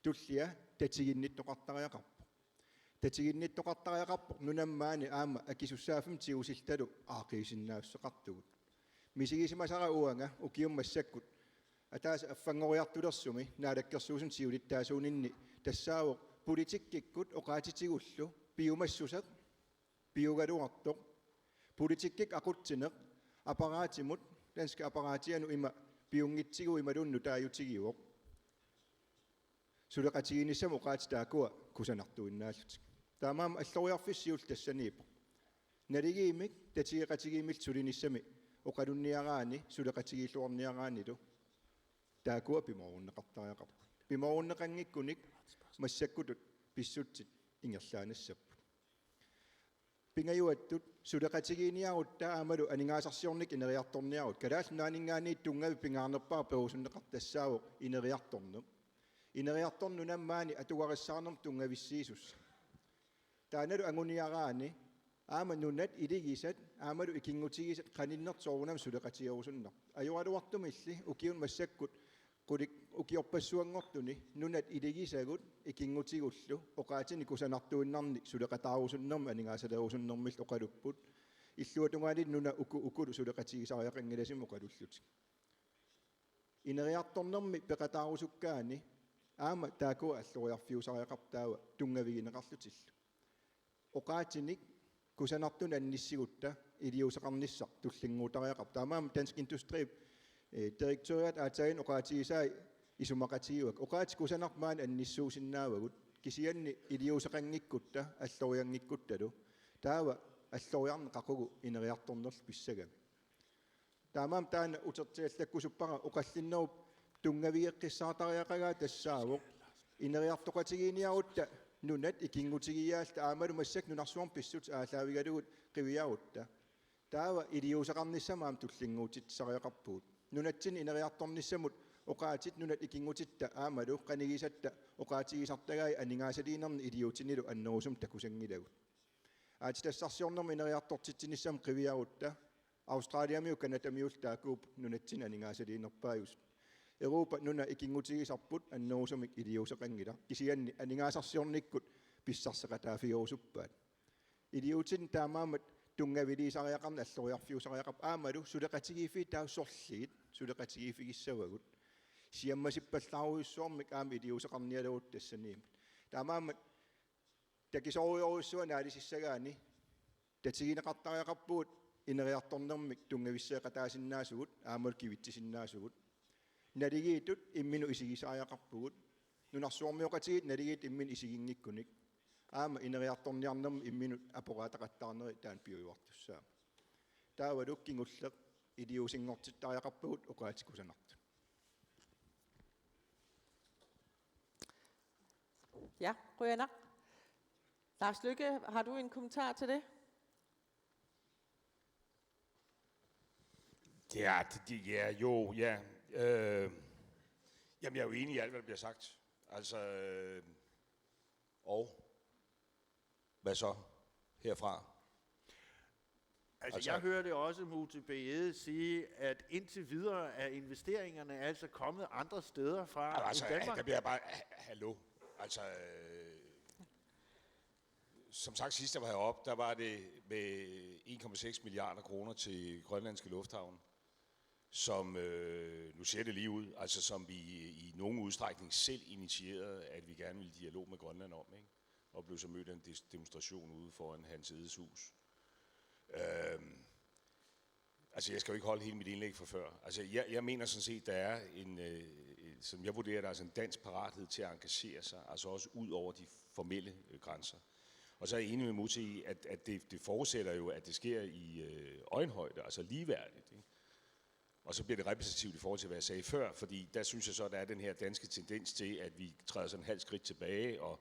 Tullia tatiginnittoqartariaqarpoq. Tatiginnittoqartariaqarpoq nunammaani aamma akisussaaffimmik tigusilluta aaqqiisinnaassuseqartugut. Misigisimasara uanga ukiumut massakkut ataaseq affanngoriartulersumi naalakkersuisuni siulittaasuuninni tassaavoq politikkikkut oqaatsitigullu piumassuseq piugaluartoq. Politikkikkut aqutsineq, apparaatimut, danskit apparaatianut ima piunngitsigunik imaluunniit nutaajutigivoq. Suleqatigiinnissamut oqaatsit taakkua kusanartuinnaallutik. Taamaammat alloriarfissaq siulleq tassaniippoq. Naligiimmik tatigeqatigiimmillu sulinissami oqalunniaraanni suleqatigiilluarniaraannilu taakkua pimoorunneqartariaqarput. Pimoorunneqanngikkunik massakkutut pissutsit ingerlaannassapput. Pingajuattut suleqatigiinniarutta aammalu aningaasarsiornikkut ineriartorniarutta. Kalaallit Nunaanninngaanniit tunngavik pingaarnerpaaq perusunneqartoq tassaavoq ineriartorneq. Ineriartorneq nunammaani atugarissaarnermut tunngavissiisussaq. Taannalu anguniaraanni aamma nunat iligisat aammalu ikinngutigisat qaninnertik soorunami suleqatigerusunnarput. Ajoraluartumilli ukiuni massakkut qulit ukiorpassuanngortuni nunat iligisagut ikinngutigullu oqaatsinik kusanartuinnarnik suleqataarusunnermik aningaasaleerusunnermillu oqalupput. Illuatungaani nunat uku ukulu suleqatigisariaqanngilassimik oqalullutik. Ineriartornermi peqataarusukkaanni aamma taakkua alloriarfiusariaqarput taava tunngavigineqarlutillu. Oqaatsinik kusanartunik annissigutta iliuuseqarnissaq tullinnguutariaqarpoq. Taamaammat Dansk Industri, eh, direktøriat aatsaannguaq oqaatigisai isumaqatigivakka. Oqaatsit kusanartut maani annissuusinnaavagut. Kisianni iliuuseqanngikkutta, allorianngikkuttalu. Taava alloriarneq qaqugu ineriartornerlu pissagami. Taamaammat taanna utertiallakkusuppara oqallinnerup tunngavigeqqissaartariaqagaa tassaavoq ineriartoqatigiinniarutta nunat ikinngutigiaalluta aammalu massakkut nunarsuarmi pissutsit aallaavigalugit qiviarutta. Taava iliuuseqarnissamut aamma tullinnguutitsisariaqarpugut. Nunatsinni ineriartornissamut oqaatsit nunat ikinngutitta aammalu qanigisatta oqaatigisartagaat aningaasaliinernik iliuutsinnilu annerusumik takusanngilagut. Aatsitassarsiornermut ineriartortitsinissamut qiviarutta Australiamiut Canadamiullu taakkuupput nunatsinni aningaasaliinerpaajusut. Europa nuna ikinngutigisarput annerusumik iliuuseqanngilaq. Kisianni aningaasarsiornikkut pissarseqataaffigerusuppaat. Iliuutsinni taamaammat tunngaviliisariaqarneq alloriarfiusariaqarpoq aammalu suleqatigiiffiit taava sorliit suleqatigiiffigissavagut. Siammasippallaarujussuarmik aamma iliuuseqarnialerutta tassaniimmat. Taamaammat takisoorujorujussuaq naalisissagaanni tatigineqartariaqarpugut ineriartornermik tunngavisseeqataasinnaasugut aammalu kivitsisinnaasugut. Naligiittut imminut isigisariaqarpugut. Nunarsuarmioqatigiit naligiittut imminut isiginngikkunik. Aamma ineriartorniarnermi imminut aporaataqattaarneri taanna piujuartussaammat. Taavalu kingulleq iliuusinngortittariaqarpagut oqaatsit kusanartut. Ja, qujanaq. Lars Løkke, har du en kommentar til det? Ja, det, det, ja, jo, ja. Øh, jamen, jeg er jo enig i alt, hvad der bliver sagt. Altså, øh, og hvad så herfra? Altså, altså, jeg hørte også Múte B. Egede sige, at indtil videre er investeringerne altså kommet andre steder fra Altså, end Danmark. Der bliver jeg bare, hallo. Altså, øh, som sagt, sidst jeg var heroppe, der var det med en komma seks milliarder kroner til grønlandske lufthavne, som, øh, nu ser det lige ud, altså som vi i nogen udstrækning selv initierede, at vi gerne ville dialog med Grønland om, ikke? Og blev så mødt af en des- demonstration ude foran Hans Egedes hus. Øhm, altså, jeg skal jo ikke holde hele mit indlæg fra før. Altså, jeg, jeg mener sådan set, der er en, øh, en, som jeg vurderer det, altså en dansk parathed til at engagere sig, altså også ud over de formelle øh, grænser. Og så er jeg enig med Múte i, at, at det, det forudsætter jo, at det sker i øh, øjenhøjde, altså ligeværdigt, ikke? Og så bliver det repetitivt i forhold til, hvad jeg sagde før, fordi der synes jeg så, at der er den her danske tendens til, at vi træder sådan en halv skridt tilbage og,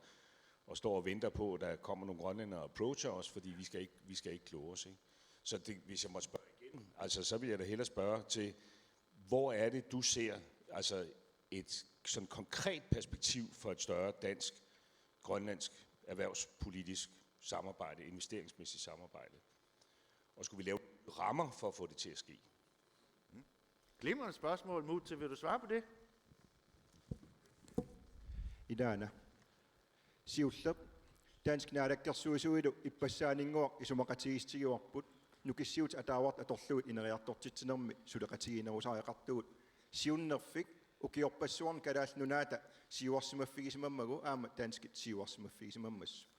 og står og venter på, at der kommer nogle grønlændere og approacher os, fordi vi skal ikke, vi skal ikke kloge os. Ikke? Så det, hvis jeg måtte spørge igen, altså, så vil jeg da hellere spørge til, hvor er det, du ser altså et sådan konkret perspektiv for et større dansk-grønlandsk erhvervspolitisk samarbejde, investeringsmæssigt samarbejde? Og skulle vi lave rammer for at få det til at ske? Glimrende spørgsmål, Múte. Vil du svare på det? Ilaana. Siulleq, danskit naalakkersuisuilu ippassaaninnguaq isumaqatigiissutigivarput, nukissiutit ataavartut atorlugit ineriartortitsinermi suleqatigiinnerusariaqartugut. Siunnerfik ukiorpassuarni Kalaallit Nunaata siuarsimaffigisimammagu aamma danskit siuarsimaffigisimammassuk.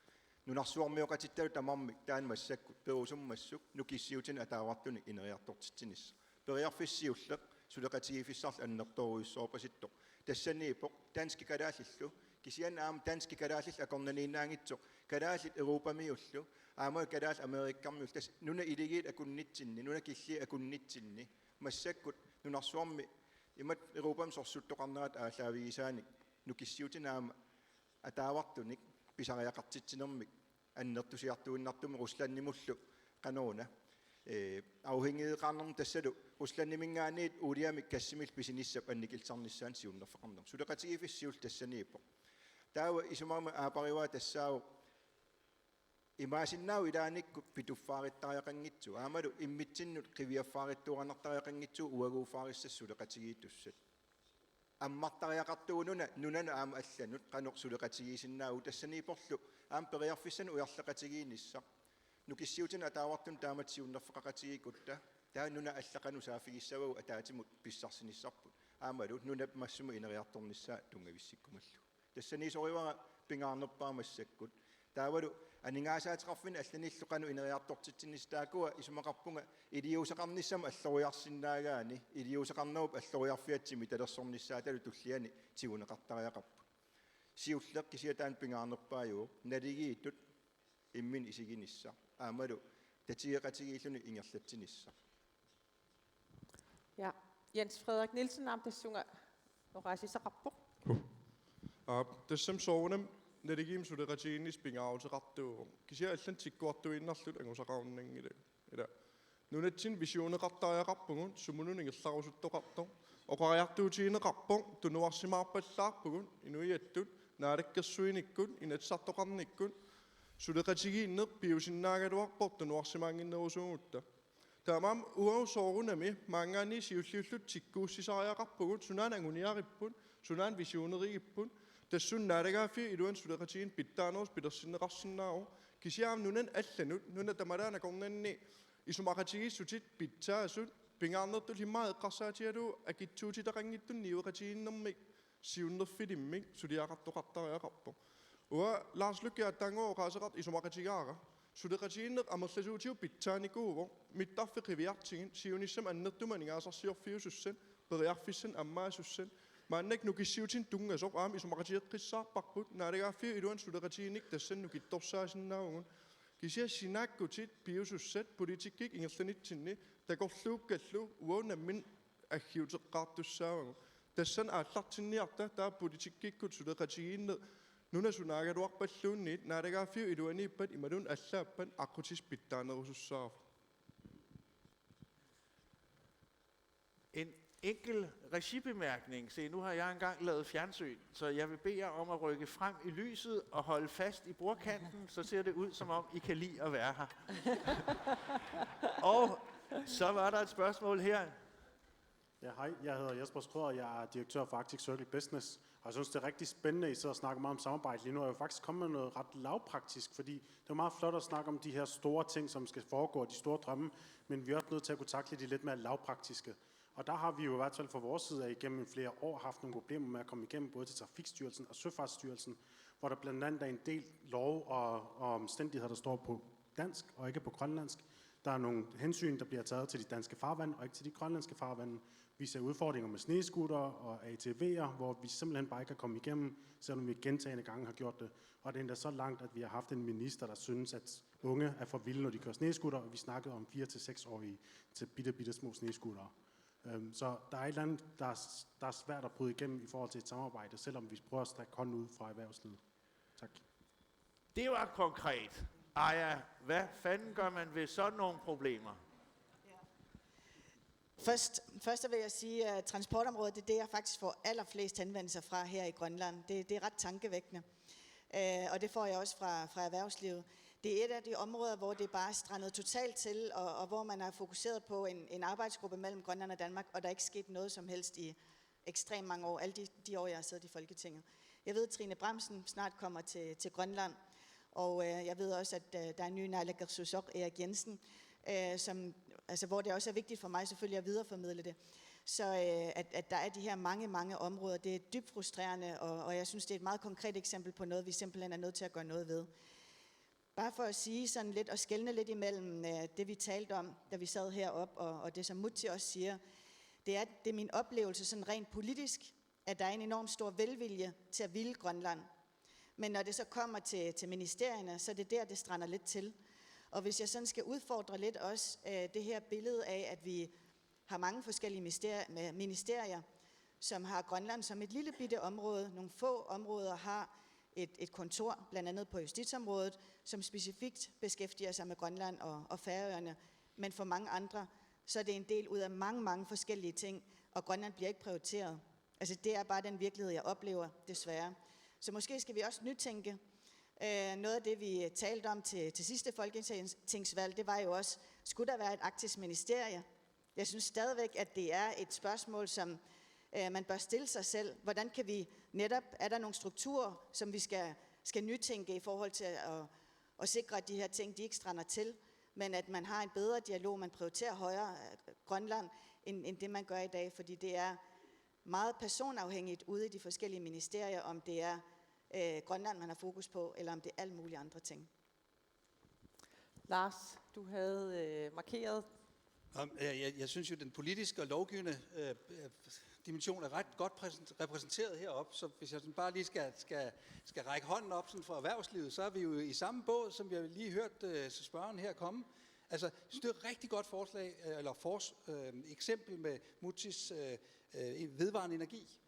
Nunarsuarmioqatittalu tamarmik taanna massakkut perusummassuk nukissiutinik ataavartunik ineriartortitsinissaq. Periarfissaq siulleq suleqatigiiffissarlu annertoorujussuarpasittoq. Tassaniippoq danskit kalaallillu, kisianni aamma danskit kalaallillu akornanniinnaanngitsoq, kalaallit Europamiullu, aamma kalaallit Amerikkarmiullu, tassa nunat iligiit akunnitsinni, nunat killiit akunnitsinni, massakkut nunarsuarmi imatut Europami sorsuttoqarnerata aallaavigisaanik nukissiutinik aamma ataavartunik pisariaqartitsinermik annertusiartuinnartumik Ruslandimullu qanoruna, ee, afhængigeqarnermut tassalu Ruslandiminngaanniit uuliamik gassimillu pisinissap annikillisarnissaanut siunnerfeqarnermut. Suleqatigiiffissaq siulleq tassaniippoq. Taava isumagami aapparigaa tassaavoq imaassinnaavoq ilaannikkut pituffaarittariaqanngitsugut, aammalu immitsinnut qiviaffaarittuarannartariaqanngitsugut uaguuffaarissasut suleqatigiittussat. Ammartariaqartugut nunanut aamma allanut qanoq suleqatigiissinnaavugut, tassaniipporlu aamma periarfissanik ujarleqatigiinnissaq. Nukissiutinik ataavartunik taamatut siunnerfeqaqatigiikkutta, taava nunat allat qanoq saaffigissavagut ataatsimut pissarsinissarput. Aammalu nunap massuma ineriartornissaa tunngavissikkumallugu. Tassaniisorivara pingaarnerpaaq massakkut. Taavalu aningaasaateqarfinni allanillu qanoq ineriartortitsinissaat, taakkua isumaqarpunga iliuuseqarnissamut alloriarsinnaagaanni, iliuuseqarnerup alloriarfiata timitalersornissaatalu tulliani tiguneqartariaqarput. Siulleq kisianni taanna pingaarnerpaajuvoq, naligiittut imminnut isiginissaq. Aammalu tatigeqatigiilluni ingerlatsinissaq. Ja, Jens Frederik Nielsen, aamma tassunga oqaasissaqarpoq. Aap, tassami soorunami naligiimmik suleqatigiinnissaq pingaaruteqartuuvoq. Kisianni allanut tikkuartuinnarluta angusaqarunnanngilaq. Ila. Nunatsinni visioneqartariaqarpugut, sumununa ingerlarusuttoqartoq. Oqariartuutigineqarpoq, tunuarsimaarpallaarpugut, inuiattut, naalakkersuinikkut, inatsisartoqarnikkut, suleqatigiinneq piusinnaagaluarpoq tunuarsimaannginnerusuugutta. Taamaammat uagut soorunami maanngaanniit siulliulluta tikkuussisariaqarpugut, sunaana anguniaripput, sunaana visioneregipput, tassunga naalagaaffiup iluani suleqatigiinneq pitsaanerusoq pilersinneqarsinnaavoq, kisianni aamma nunanut allanut, nunat tamalaat akornanni isumaqatigiissutit pitsaasut, pingaarnertullu immaqa eqqarsaatigalugu akitsuutitaqanngitsumik niueqatigiinnermik siunnerfilimmik suliaqartoqartariaqarpoq. Uanga Lars Løkke aatsaannguaq oqaaseqartoq isumaqatigaara. Suleqatigiinneq amerlasuutigut pitsaanikuuvoq, mittarfik qiviartigit, siunissami annertuumik aningaasarsiorfiusussat, periarfissanik ammaasussat, maannakkut nukissiutinik tunngasoq aamma isumaqatigeqqissaarparput, naalagaaffiup iluani suleqatigiinnik tassani nukittorsaasinnaavugut. Kisianni sinaakkutit piusussat politikkikkut ingerlanitsinni takorluukkallu uagut nammineq aggiuteqqaartussaavagut. Tassani aallartinniarta taava politikkikkut suleqatigiinneq Nunasunaagaluarpalluunniit naalagaaffiup iluaniippat imaluunniit allaappat aqqutissaq pitsaanerusussaavoq. En enkelt regibemærkning. Se, nu har jeg engang lavet fjernsyn, så jeg vil bede jer om at rykke frem i lyset og holde fast i bordkanten, så ser det ud, som om I kan lide at være her. Og så var der et spørgsmål her. Ja, hej. Jeg hedder Jesper Schrøder, og jeg er direktør for Arctic Circle Business. Og jeg synes, det er rigtig spændende, at I sidder og snakker meget om samarbejde lige nu. Og jeg vil faktisk komme med noget ret lavpraktisk, fordi det er meget flot at snakke om de her store ting, som skal foregå, og de store drømme, men vi er også nødt til at kunne takle de lidt mere lavpraktiske. Og der har vi jo i hvert fald fra vores side af igennem flere år haft nogle problemer med at komme igennem både til Trafikstyrelsen og Søfartsstyrelsen, hvor der blandt andet er en del lov og, og omstændigheder, der står på dansk og ikke på grønlandsk. Der er nogle hensyn, der bliver taget til de danske farvande og ikke til de grønlandske farvande. Vi ser udfordringer med snescooter og A T V'er, hvor vi simpelthen bare ikke kan komme igennem, selvom vi gentagne gange har gjort det. Og det er endda så langt, at vi har haft en minister, der synes, at unge er for vilde, når de kører snescooter, og vi snakkede om fire til seks-årige til bitte, bitte små snescootere. Øhm, så der er et eller andet, der er, der er svært at bryde igennem i forhold til et samarbejde, selvom vi prøver at strække hånden ud fra erhvervslivet. Tak. Det var konkret. Aja, hvad fanden gør man ved sådan nogle problemer? Først, først så vil jeg sige, at transportområdet, det er det, jeg faktisk får allerflest henvendelser fra her i Grønland. Det, det er ret tankevækkende. Øh, og det får jeg også fra, fra erhvervslivet. Det er et af de områder, hvor det bare er strandet totalt til, og, og hvor man har fokuseret på en, en arbejdsgruppe mellem Grønland og Danmark, og der er ikke sket noget som helst i ekstremt mange år, alle de, de år, jeg har siddet i Folketinget. Jeg ved, at Trine Bramsen snart kommer til, til Grønland, og øh, jeg ved også, at øh, der er en ny naalakkersuisoq, Erik Jensen, øh, som, altså, hvor det også er vigtigt for mig selvfølgelig at videreformidle det. Så øh, at, at der er de her mange, mange områder, det er dybt frustrerende, og, og jeg synes, det er et meget konkret eksempel på noget, vi simpelthen er nødt til at gøre noget ved. Bare for at sige sådan lidt og skelne lidt imellem øh, det, vi talte om, da vi sad heroppe, og, og det, som Múte også siger, det er, det er min oplevelse sådan rent politisk, at der er en enorm stor velvilje til at ville Grønland. Men når det så kommer til, til ministerierne, så er det der, det strander lidt til. Og hvis jeg sådan skal udfordre lidt også øh, det her billede af, at vi har mange forskellige ministerier, med ministerier, som har Grønland som et lille bitte område. Nogle få områder har et, et kontor, blandt andet på justitsområdet, som specifikt beskæftiger sig med Grønland og, og Færøerne. Men for mange andre, så er det en del ud af mange, mange forskellige ting, og Grønland bliver ikke prioriteret. Altså, det er bare den virkelighed, jeg oplever, desværre. Så måske skal vi også nytænke. Øh, noget af det, vi talte om til, til sidste folketingsvalg, det var jo også, skulle der være et arktisk ministerie? Jeg synes stadigvæk, at det er et spørgsmål, som øh, man bør stille sig selv. Hvordan kan vi netop, er der nogle strukturer, som vi skal, skal nytænke i forhold til at, at sikre, at de her ting, de ikke strander til, men at man har en bedre dialog, man prioriterer højere øh, Grønland, end, end det man gør i dag, fordi det er meget personafhængigt ude i de forskellige ministerier, om det er øh, Grønland, man har fokus på, eller om det er alle mulige andre ting. Lars, du havde øh, markeret. Nå, men jeg, jeg, jeg synes jo, den politiske og lovgivende øh, øh, dimension er ret godt præsent- repræsenteret heroppe, så hvis jeg sådan bare lige skal, skal, skal række hånden op sådan for erhvervslivet, så er vi jo i samme båd, som vi har lige hørt øh, så spørgeren her komme. Altså, jeg synes, det er et rigtig godt forslag, øh, eller fors, øh, eksempel med Mútes øh, øh, vedvarende energi.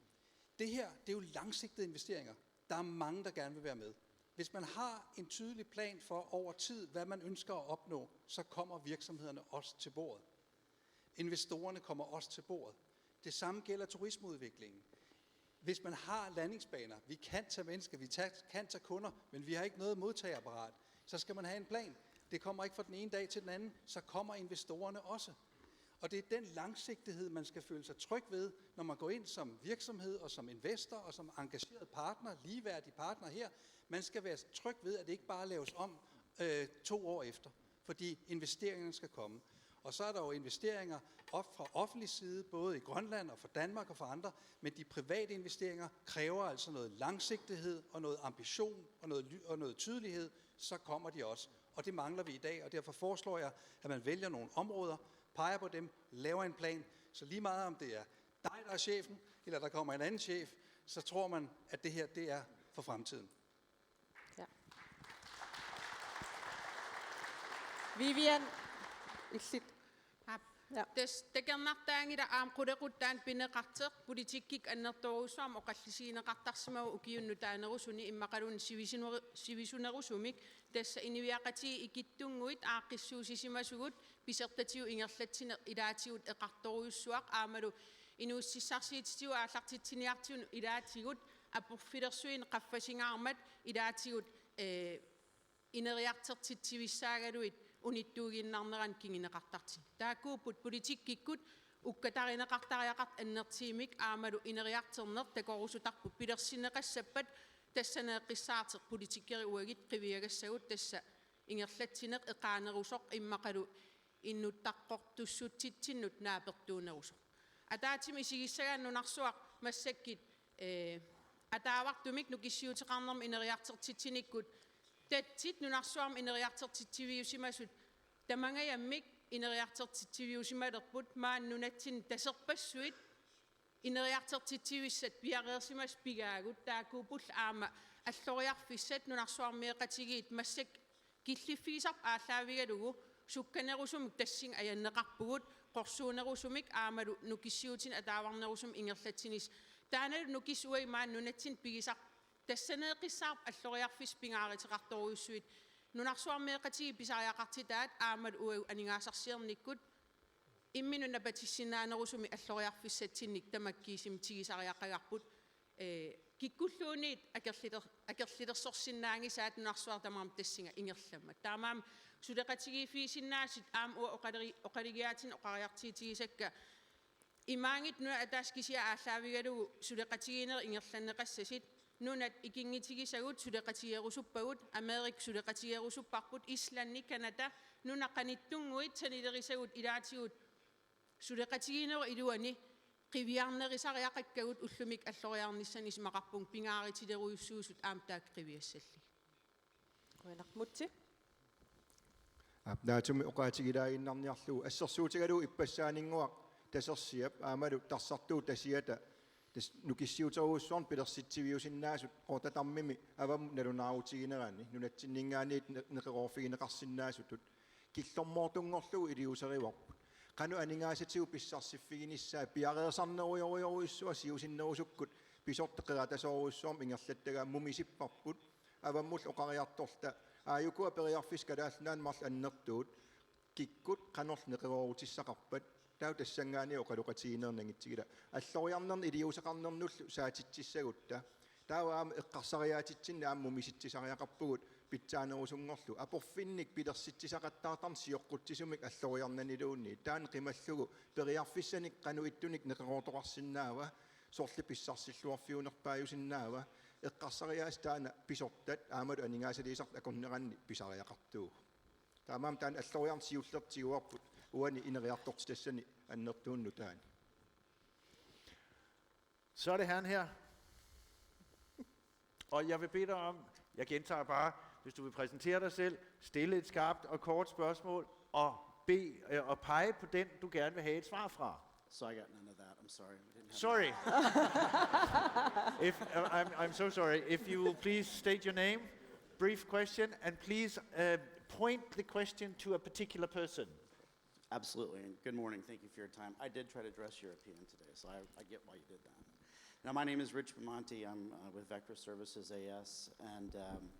Det her, det er jo langsigtede investeringer. Der er mange, der gerne vil være med. Hvis man har en tydelig plan for over tid, hvad man ønsker at opnå, så kommer virksomhederne også til bordet. Investorerne kommer også til bordet. Det samme gælder turismeudviklingen. Hvis man har landingsbaner, vi kan tage mennesker, vi tag, kan tage kunder, men vi har ikke noget modtageapparat, så skal man have en plan. Det kommer ikke fra den ene dag til den anden, så kommer investorerne også. Og det er den langsigtighed, man skal føle sig tryg ved, når man går ind som virksomhed og som investor og som engageret partner, ligeværdig partner her. Man skal være tryg ved, at det ikke bare laves om øh, to år efter, fordi investeringerne skal komme. Og så er der jo investeringer op fra offentlig side, både i Grønland og fra Danmark og fra andre, men de private investeringer kræver altså noget langsigtighed og noget ambition og noget, ly- og noget tydelighed, så kommer de også. Og det mangler vi i dag, og derfor foreslår jeg, at man vælger nogle områder, peger på dem, laver en plan, så lige meget om det er dig, der er chefen, eller der kommer en anden chef, så tror man, at det her, det er for fremtiden. Ja. Vivian, illit. Aap, Ja. Tassa takornartaanngilaq aamma qulequttat taanna pineqartoq politikkikkut annertoorujussuarmik oqallisigineqartarsimavoq ukiup nutaanerusuni immaqaluunniit sivisuneru-, sivisunerusumik, tassa inuiaqatigiit ikittunnguit aaqqissuussisimasugut pisortatigut ingerlatsineq ilaatigut eqartorujussuaq aammalu inuussutissarsiutitigut aallartitsiniartigut ilaatigut aporfilersuineq qaffasingaarmat ilaatigut, eh, ineriartortitsivissaagaluit unittuuginnarnerannik kinguneqartartut. Taakkuupput politikkikkut ukkatarineqartariaqartut annertuumik aammalu ineriartorneq takorusutarput pilersinneqassappat tassaneeqqissaartoq politikerit uagut qiviagassagut tassa ingerlatsineq eqaannerusoq immaqalu innuttaqqortussutsitsinnut naapertuunerusoq. Ataatsimut isigissagaanni nunarsuaq massakkut, eh, ataavartumik nukissiuteqarnermut ineriartortitsinikkut tatsit nunarsuarmi ineriartortitsiviusimasut tamangajammik ineriartortitsiviusimalerput maani nunatsinni taserpassuit ineriartortitsivissat piareersimasut pigaagut taakkuupput aamma alloriarfissat nunarsuarmioqatigiit massakkut killiffigisarput aallaavigalugu sukkanerusumik tassunga ajanneqarpugut qorsuunerusumik aammalu nukissiuutinut ataavarnerusumik ingerlatsineq. Taannalu nukissat uagut maani nunatsinni pigisarput tassaneeqqissaarput alloriarfissat pingaaruteqartorujussuit nunarsuarmioqatigiit pisariaqartitaat aammalu uagut aningaasarsiornikkut imminut napatissinnaanerusumik alloriarfissatsinnik tamakkiisumik tigusariaqagarput, eh, kikkulluunniit akerliler-, akerlilersorsinnaanngisaat nunarsuaq tamarmik tassunga ingerlammat. Taamaammat suleqatigiiffigisinnaasut aamma uanga oqaleri-, oqalugiaatsinnut oqariartuutigisakka imaanngitsoq nunat ataaseq kisiat aallaavigalugu suleqatigiinnerit ingerlanneqassasut, nunat ikinngutigisagut suleqatigerusuppagut, Amerika suleqatigerusupparput, Islandi, Canada, nunat qanittunnguit sanilerisagut ilaatigut suleqatigiinnerup iluani qiviarnerusariaqakkagut ullumikkut alloriarnissaanut isumaqarpunga pingaarutilerujussuusut aamma taakku qiviassallugit. Qujanaq, Múte. Aap, naatsumik oqaatigilaaginnarniarlugu assersuutigalugu ippassaaninnguaq tasersiap aammalu tarsartuup tasiata tassa nukissiuterujussuarnik pilersitsiviusinnaasut Qeqertarsuarmi avammut nalunaarutiginerani nunatsinninngaanniit ne-, neqeroorfigineqarsinnaasutut killormoortunngorlugu iliuuserivarput. Qanoq aningaasatigut pissarsiffiginissaa piareersarnerujorujorujussuaq siusinnerusukkut pisortat qeratasoorujussuarmik ingerlattagaat mumisipparput. Avammullu oqariartorta aajukua periarfissat Kalaallit Nunaanni marluk annertuut kikkut qanorlu neqeroorutissaqarpat taava tassanngaanniit oqaloqatigiinnerit nangitsigilaa. Alloriarnerni iliuuseqarnernullu saatitsissagutta. Taava aamma eqqarsariaatitsinni aamma mumisitsisariaqarpugut pitsaanerusunngorlugu. Aporfinnik pilersitsisaqattaartarneq sioqqutsisumik alloriarnaniluunniit. Taanna qimallugu periarfissanik qanoq ittunik neqeroortoqarsinnaava, sorleq pissarsilluarfiunerpaajusinnaava, eqqarsariaaseq taanna pisortat aammalu aningaasaliisartut akorneranni pisariaqartuuvoq. Taamaammat taanna alloriarneq siullertut tiguarput uani ineriartortitassani annertuunnut taanna. Så er det herren her. Og jeg vil bede dig om, jeg gentager bare, hvis du vil præsentere dig selv, stille et skarpt og kort spørgsmål, og bede, øh, og pege på den, du gerne vil have et svar fra. So I got none of that. I'm sorry. We didn't have Sorry. If, uh, I'm, I'm so sorry. If you will please state your name, brief question, and please, uh, point the question to a particular person. Absolutely, and good morning. Thank you for your time. I did try to dress European today, so I, I get why you did that. Now, my name is Rich Monti. I'm, uh, with Vector Services A S, and, um,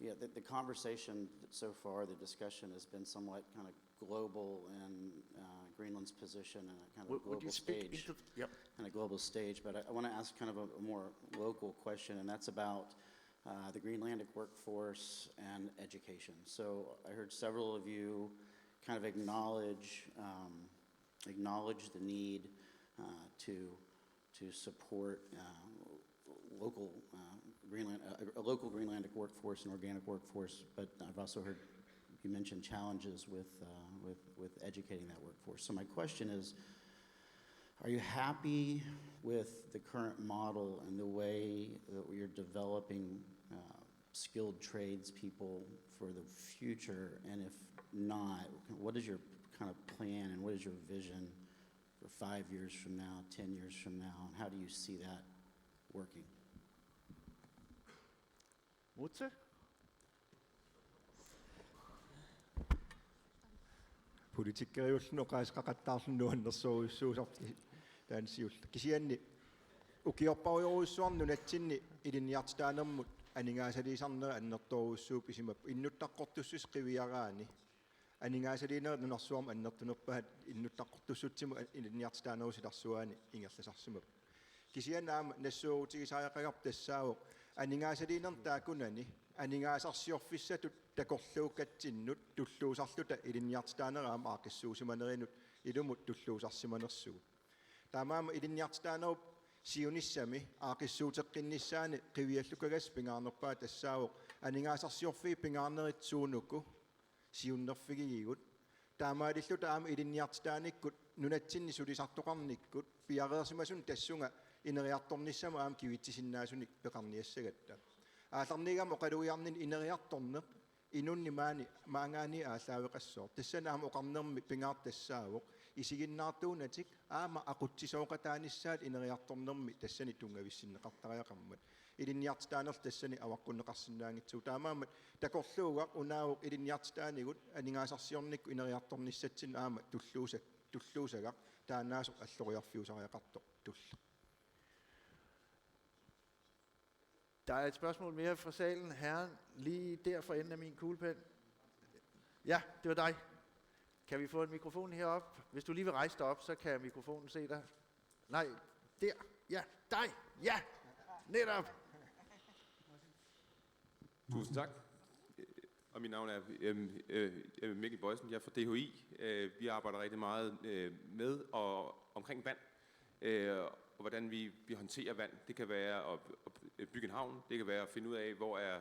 yeah, the, the conversation so far, the discussion has been somewhat kind of global, and, uh, Greenland's position and a kind of Would, would global you speak stage, into th-, yep. And a global stage. But I, I wanna ask kind of a, a more local question, and that's about, uh, the Greenlandic workforce and education. So I heard several of you kind of acknowledge, um, acknowledge the need, uh, to, to support, uh, local, uh, Greenland, uh, a local Greenlandic workforce and organic workforce. But I've also heard you mention challenges with, uh, with, with educating that workforce. So my question is, are you happy with the current model and the way that you're developing, uh, skilled tradespeople for the future? And if not, what is your kind of plan and what is your vision for five years from now, ten years from now, and how do you see that working? Múte? Politikeriulluni oqaaseqaqattaarluni nuannersorujussuusarpoq taanna siulleq. Kisianni ukiorparujorujussuarni nunatsinni ilinniartitaanermut aningaasaliisarnerit annertoorujussuupput, isumaqarpunga innuttaqqortussuseq qiviaraanni aningaasaliinerit nunarsuarmi annertunerpaat innuttaqqortussutsimut ilinniartitaanerup silarsuaani ingerlasarsimapput. Kisianni aamma nassuerutigisariaqagarput tassaavoq aningaasaliinermi taakkunani aningaasarsiorfissatut takorluukkatsinnut tulluusarluta ilinniartitaanerit aamma aaqqissuussimanerinut ilumut tulluusarsimanersugut. Taamaammat ilinniartitaanerup siunissami aaqqissuuteqqinnissaani qiviallukkagassi pingaarnerpaaq tassaavoq aningaasarsiorfiit pingaarnerit suunuku siunnerfigigigut. Taamaalilluta aamma ilinniartitaanikkut nunatsinni sulisartoqarnikkut piareersimasunut tassunga ineriartornissamut aamma kivitsisinnaasunik peqarniassagatta. Aallarniigama oqalugiarninni ineriartorneq inunnik maani maanngaanniit aallaaveqassaaq. Tassani aamma oqarnermi pingaartoq tassaavoq isiginnaartuunatik aamma aqutsisooqataanissaat ineriartornermi tassani tunngavissinneqartariaqarmat. Ilinniartitaanerlu tassani avaqqunneqarsinnaanngitsugut. Taamaammat takorluugaq unaavoq ilinniartitaanigut aningaasarsiornikkut ineriartornissatsinnut aamma tulluusa-, tulluussagaq taannaasoq alloriarfiusariaqartoq tulleq. Der er et spørgsmål mere fra salen. Herren lige der for enden af min kuglepen. Ja, det var dig. Kan vi få en mikrofon herop? Hvis du lige vil rejse dig op, så kan mikrofonen se dig. Nej, der. Ja, dig. Ja, netop. Tusind tak. Og mit navn er øhm, øh, øh, Mikkel Boysen. Jeg er fra D H I. Øh, vi arbejder rigtig meget øh, med og omkring vand, øh, og hvordan vi, vi håndterer vand. Det kan være at, at bygge en havn. Det kan være at finde ud af, hvor er,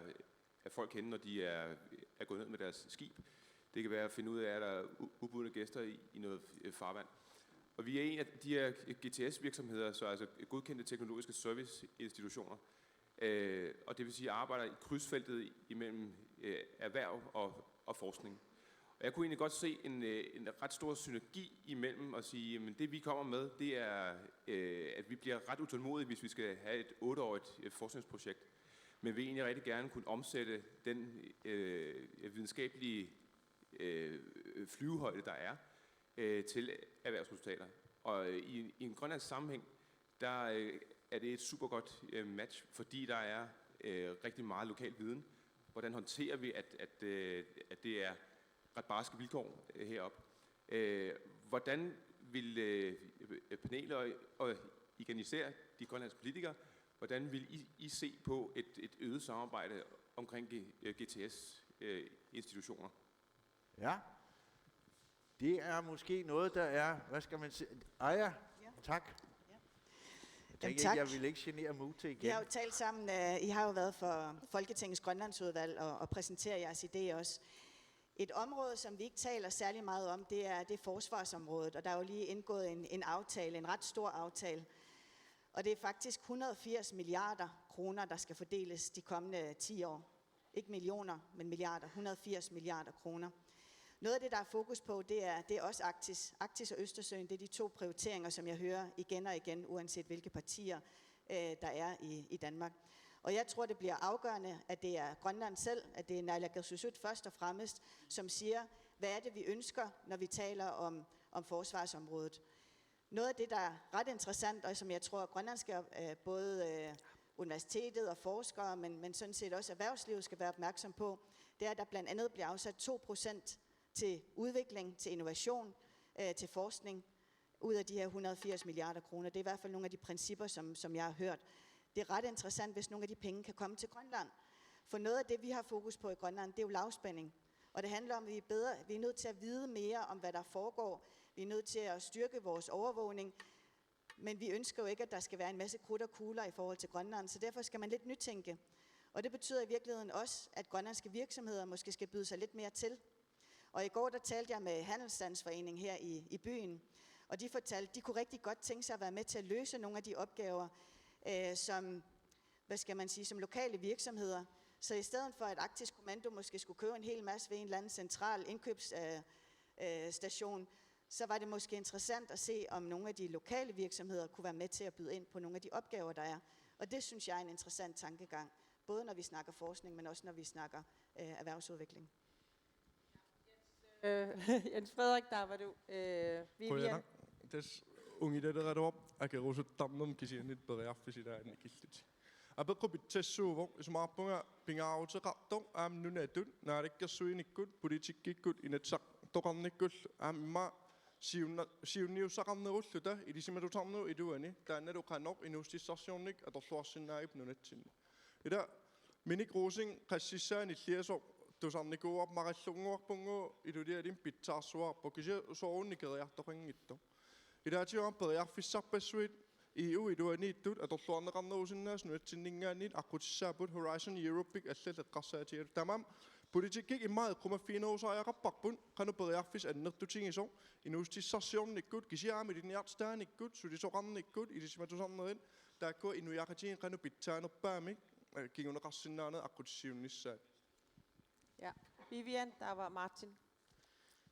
er folk henne, når de er, er gået ned med deres skib. Det kan være at finde ud af, er der u- ubudne gæster i, i noget øh, farvand. Og vi er en af de her G T S-virksomheder, så altså godkendte teknologiske serviceinstitutioner. Øh, og det vil sige, arbejder i krydsfeltet imellem øh, erhverv og, og forskning. Og jeg kunne egentlig godt se en, øh, en ret stor synergi imellem at sige, men det vi kommer med, det er, øh, at vi bliver ret utålmodige, hvis vi skal have et otteårigt øh, forskningsprojekt. Men vi egentlig rigtig gerne kunne omsætte den øh, videnskabelige øh, flyvehøjde, der er, øh, til erhvervsresultater. Og øh, i, i en grønlandsk sammenhæng, der øh, er det et super godt øh, match, fordi der er øh, rigtig meget lokal viden. Hvordan håndterer vi, at, at, øh, at det er ret barske vilkår øh, heroppe? Øh, hvordan vil øh, panelet og, og igen især de grønlandske politikere, hvordan vil I, I se på et, et øget samarbejde omkring G- øh, G T S-institutioner? Ja. Det er måske noget, der er, hvad skal man sige? Aja, Ja. Tak. Ja. Jeg, Jamen, ikke, tak. Jeg vil ikke genere Mute Vi igen. har jo talt sammen, øh, I har jo været for Folketingets Grønlandsudvalg og, og præsentere jeres idé også. Et område, som vi ikke taler særlig meget om, det er, det er forsvarsområdet, og der er jo lige indgået en, en aftale, en ret stor aftale. Og det er faktisk hundrede og firs milliarder kroner, der skal fordeles de kommende ti år. Ikke millioner, men milliarder. Hundrede og firs milliarder kroner. Noget af det, der er fokus på, det er, det er også Arktis. Arktis og Østersøen, det er de to prioriteringer, som jeg hører igen og igen, uanset hvilke partier øh, der er i, i Danmark. Og jeg tror, det bliver afgørende, at det er Grønland selv, at det er Naalakkersuisut først og fremmest, som siger, hvad er det, vi ønsker, når vi taler om, om forsvarsområdet. Noget af det, der er ret interessant, og som jeg tror, grønlandske, øh, både øh, universitetet og forskere, men, men sådan set også erhvervslivet skal være opmærksom på, det er, at der blandt andet bliver afsat to procent til udvikling, til innovation, øh, til forskning ud af de her hundrede og firs milliarder kroner. Det er i hvert fald nogle af de principper, som, som jeg har hørt. Det er ret interessant, hvis nogle af de penge kan komme til Grønland. For noget af det, vi har fokus på i Grønland, det er jo lavspænding. Og det handler om, at vi er, bedre, vi er nødt til at vide mere om, hvad der foregår. Vi er nødt til at styrke vores overvågning. Men vi ønsker jo ikke, at der skal være en masse krudt og kugler i forhold til Grønland, så derfor skal man lidt nytænke. Og det betyder i virkeligheden også, at grønlandske virksomheder måske skal byde sig lidt mere til. Og i går, der talte jeg med Handelsstandsforeningen her i, i byen, og de fortalte, de kunne rigtig godt tænke sig at være med til at løse nogle af de opgaver, øh, som, hvad skal man sige, som lokale virksomheder. Så i stedet for, at Arktisk Kommando måske skulle købe en hel masse ved en eller anden central indkøbsstation, øh, øh, station, så var det måske interessant at se, om nogle af de lokale virksomheder kunne være med til at byde ind på nogle af de opgaver, der er. Og det synes jeg er en interessant tankegang, både når vi snakker forskning, men også når vi snakker øh, erhvervsudvikling. Øh, Jens Frederik, der var du. Øh, Vivian. Qujanaq. Tassa ungileraluarpoq akerusuttarnermut kisianni periarfissat ilaanni ikillutik. Apeqqut pitsassuuvoq, isumaqarpunga pingaaruteqartoq aamma nunatut, naalakkersuinikkut, politikkikkut, inatsisartoqarnikkullu aamma immaqa siunna-, siunniussaqarnerulluta, ilisimatusarnerup iluani, taannalu qanoq inuussutissarsiornikkut atorluarsinnaagit nunatsinni. Ila Minik Rosing qassissaani illiasoq tusarnikuuarput, marallunnguarpunngooq, ilulialimmi pitsaarsuaarpoq, kisianni soorunami keriartoqanngitsoq. Ilaatigut aamma periarfissarpassuit E U iluaniittut atorluarneqarnerusinnaasut nunatsinninngaanniit aqqutissaapput, Horizon Europe-ik allallu eqqarsaatigalugu. Taamaammat politikkikkut immaqa eqqumaffiginerusariaqarparput, qanoq periarfissaq annertutigisoq inuussutissarsiornikkut, kisianni aamma ilinniartitaanikkut, sulisoqarnikkut, ilisimatusarnerit, taakkua inuiaqatigiit qanoq pitsaanerpaamik, øh, kinguneqarsinnaanerat aqqutissiuunnissaat. Ja, Vivian, der var Martin.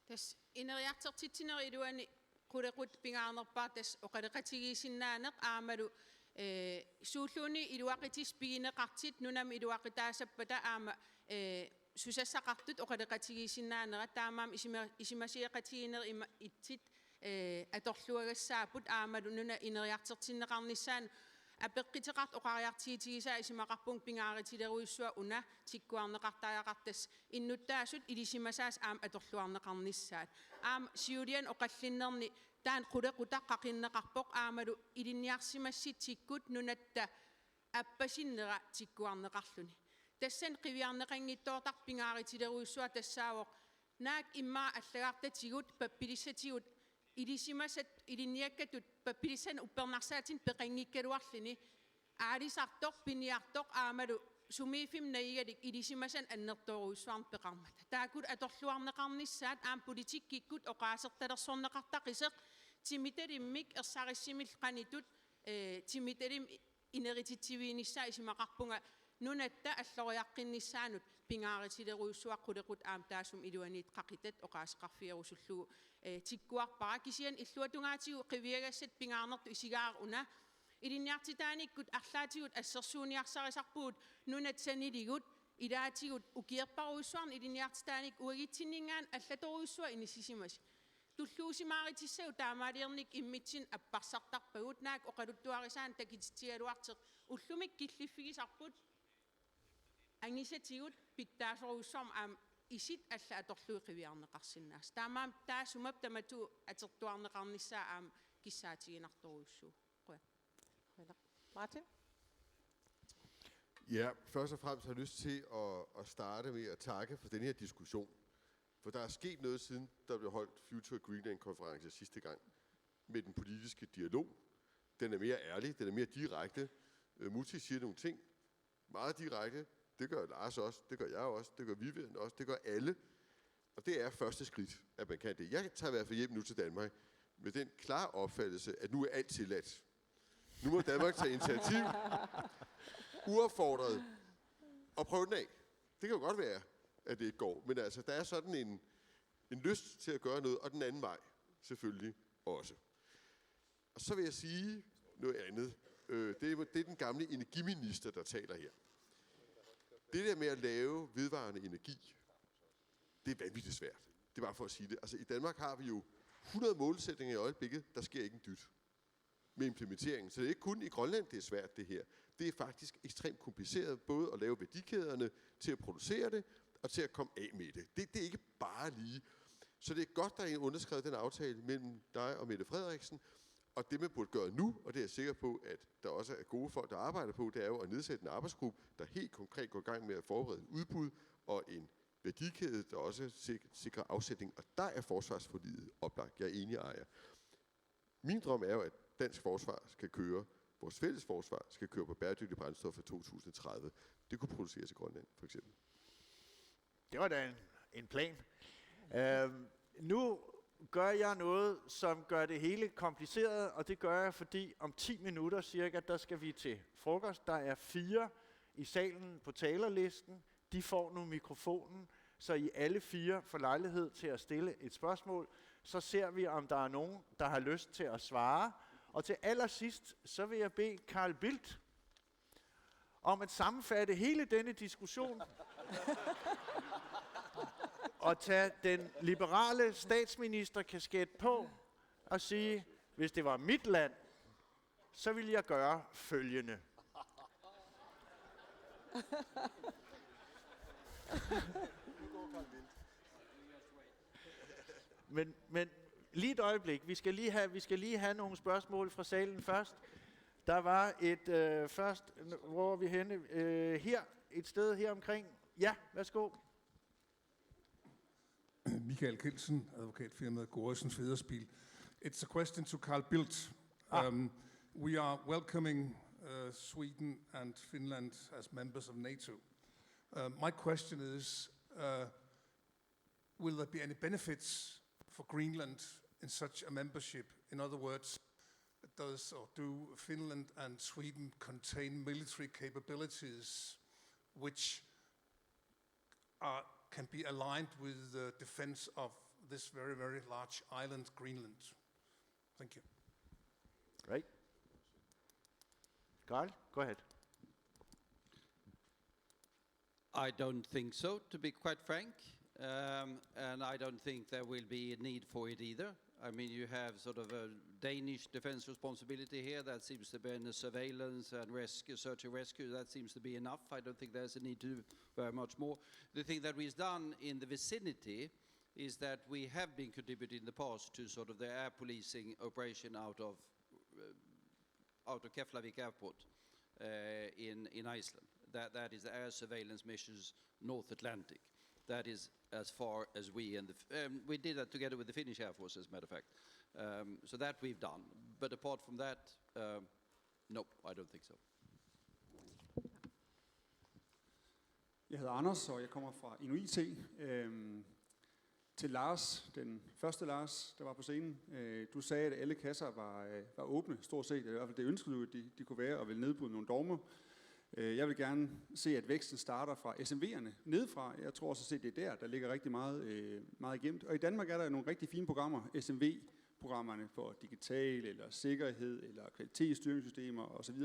Tassa ineriartortitsinerup iluani qulequttat pingaarnerpaaq tassa oqaloqatigiissinnaaneq aammalu, eh, suulluunniit iluaqutissat pigineqartut nunami iluaqutaassappata aamma, eh, susassaqartut oqaloqatigiissinnaanerat, taamaammat isima-, isumasioqatigiinnerit ima itsit, eh, atorluagassaapput aammalu nunap ineriartortinneqarnissaanut apeqquteqartoq oqariartuutigisaa isumaqarpunga pingaarutilerujussuaq una tikkuarneqartariaqartoq, tassa innuttaasut ilisimasaasut aamma atorluarneqarnissaat. Aamma siuliani oqallinnerni taanna qulequtaq qaqinneqarpoq aammalu ilinniarsimassitsikkut nunatta appasinnera tikkuarneqarluni. Tassani qiviarneqanngitsoortarpoq pingaarutilerujussuaq tassaavoq naak immaqa allagartatigut pappilissatigut ilisimasat ilinniakkatut pappilissanik uppernarsaatinik peqanngikkaluarluni aalisartoq, piniartoq aammalu sumiiffimmi najugalik ilisimasanik annertoorujussuarnik peqarmata. Taakkulu atorluarneqarnissaat aamma politikkikkut oqaasertalersorneqartaqisoq timitalimmik ersarissumillu qanoq ittut, eh, timitalimmik inerititsiviginissaa isumaqarpunga nunatta alloriaqqinnissaanut pingaarutilerujussuaq qulequttat aamma taassuma iluaniittut qaqutat oqaaseqarfigerusullugu, eh, tikkuarpara. Kisianni illuatungaatigut qiviagassat pingaarnertut isigaara una. Ilinniartitaanikkut arlaatigut assersuuniarsarisarpugut nunat saniligut, ilaatigut ukiorparujussuarnik ilinniartitaanikkut, uagutsinninngaanniit allatorujussuaq inissisimasut. Tulluusimaarutissagut taamaaliornikkut immitsinnut apparsartarpagut, naak oqaluttuarisaaneq takutitsigaluartoq ullumikkut killiffigisarput angusatigut pitsaasorujussuarmik aamma isit allat atorlugit qiviarneqarsinnaasut. Taamaammat taassuma tamatuma atorluarneqarnissaa aamma kissaatiginartorujussuuvoq. Qujanaq. Martin? Ja, først og fremmest har jeg lyst til at, at starte med at takke for den her diskussion. For der er sket noget, siden der blev holdt Future Greenland-konference sidste gang, med den politiske dialog. Den er mere ærlig, den er mere direkte. Øh, Múte siger nogle ting meget direkte. Det gør Lars også, det gør jeg også, det gør Vivian også, det gør alle. Og det er første skridt, at man kan det. Jeg tager i hvert fald hjem nu til Danmark med den klare opfattelse, at nu er alt tilladt. Nu må Danmark tage initiativ, uopfordret, og prøve den af. Det kan jo godt være, at det ikke går. Men altså, der er sådan en, en lyst til at gøre noget, og den anden vej selvfølgelig også. Og så vil jeg sige noget andet. Øh, det, er, det er den gamle energiminister, der taler her. Det der med at lave vedvarende energi, det er vanvittigt svært. Det er bare for at sige det. Altså, i Danmark har vi jo hundrede målsætninger i øjeblikket. Der sker ikke en dyt med implementeringen. Så det er ikke kun i Grønland, det er svært, det her. Det er faktisk ekstremt kompliceret, både at lave værdikæderne til at producere det, og til at komme af med det. Det, det er ikke bare lige. Så det er godt, der er underskrevet den aftale mellem dig og Mette Frederiksen. Og det, man burde gøre nu, og det er jeg sikker på, at der også er gode folk, der arbejder på, det er jo at nedsætte en arbejdsgruppe, der helt konkret går i gang med at forberede en udbud og en værdikæde, der også sik- sikrer afsætning. Og der er forsvarsforliget oplagt. Jeg er enig, Aaja. Min drøm er jo, at dansk forsvar skal køre, vores fælles forsvar skal køre på bæredygtige brændstoffer i to tusind og tredive. Det kunne produceres i Grønland, for eksempel. Det var da en, en plan. Øhm, nu gør jeg noget, som gør det hele kompliceret, og det gør jeg, fordi om ti minutter cirka, der skal vi til frokost. Der er fire i salen på talerlisten. De får nu mikrofonen, så I alle fire får lejlighed til at stille et spørgsmål. Så ser vi, om der er nogen, der har lyst til at svare. Og til allersidst, så vil jeg bede Carl Bildt om at sammenfatte hele denne diskussion at tage den liberale statsministerkasket på og sige, hvis det var mit land, så ville jeg gøre følgende. Men, men lige et øjeblik. Vi skal lige have, vi skal lige have nogle spørgsmål fra salen først. Der var et øh, først, hvor er vi henne? Øh, her, et sted her omkring. Ja, værsgo. Michael Kielsen, advokatfirmaet Gorrissen Federspiel. It's a question to Carl Bildt. Ah. Um, we are welcoming uh, Sweden and Finland as members of NATO. Uh, my question is, uh, will there be any benefits for Greenland in such a membership? In other words, does or do Finland and Sweden contain military capabilities which are, can be aligned with the defense of this very, very large island, Greenland? Thank you. Right. Carl, go ahead. I don't think so, to be quite frank. Um, and I don't think there will be a need for it either. I mean, you have sort of a Danish defense responsibility here that seems to be in the surveillance and rescue, search and rescue. That seems to be enough. I don't think there's a need to do very much more. The thing that we've done in the vicinity is that we have been contributing in the past to sort of the air policing operation out of uh, out of Keflavik Airport uh, in, in Iceland. That, that is the air surveillance missions North Atlantic. That is as far as we and the, F- um, we did that together with the Finnish Air Force, as a matter of fact. Um, so that we've done. But apart from that, um, no, I don't think so. Jeg hedder Anders, og jeg kommer fra Inuit. Øhm, til Lars, den første Lars, der var på scenen. Øh, du sagde, at alle kasser var, øh, var åbne, stort set. I hvert fald det ønskede du, at de, de kunne være, og ville nedbryde nogle dogmer. Øh, jeg vil gerne se, at væksten starter fra S M V'erne, nedefra. Jeg tror også set, det er der, der ligger rigtig meget, øh, meget gemt. Og i Danmark er der nogle rigtig fine programmer, S M V-programmerne for digital, eller sikkerhed, eller kvalitetsstyringssystemer osv.,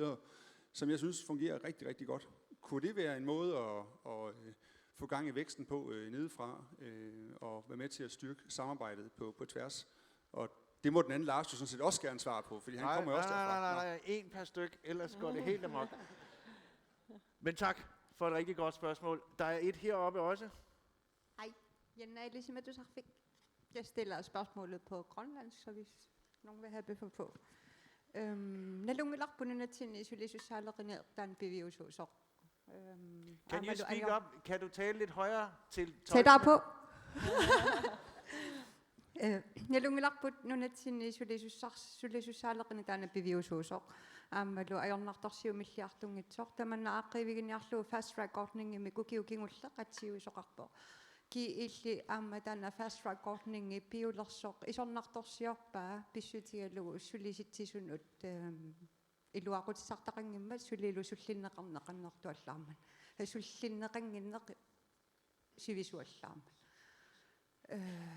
som jeg synes fungerer rigtig, rigtig godt. Kunne det være en måde at, at øh, få gang i væksten på øh, nedefra, øh, og være med til at styrke samarbejdet på, på tværs? Og det må den anden Lars jo sådan set også gerne svare på, fordi han Nej, kommer jo nej, også nej, derfra. nej, nej, en par styk, ellers går det helt amok. Men tak for et rigtig godt spørgsmål. Der er et heroppe også. Hej, Jenna Elisima Tusarfik. Jeg stiller spørgsmålet på grønlandsk, så hvis nogen vil have befo på. Øhm, nalunngilarput nunatsinni sulisussaaleqineq taanna piviusuusoq. Øhm, Can you aammalu speak ajor- up? Kan du tale lidt højere til Tættere på. Øh, nalunngilarput nunatsinni sulisussar-, sulisussaaleqineq taanna piviusuusoq. Aammalu ajornartorsiut milliartunngitsoq. Tamanna aaqqiiviginiarlugu fast track ordningimik ukiut kingulliit qatsisiusoqarpoq. G L-i aamma taanna fast track ordningi piulersoq isornartorsiorpaa pissutigalugu sulisitsisunut, øhm, iluaqutissartaqanngimmat sulilu sullinneqarneq annertuallaarmat. Sullinneqannginneq sivisuallaarmat. Øh,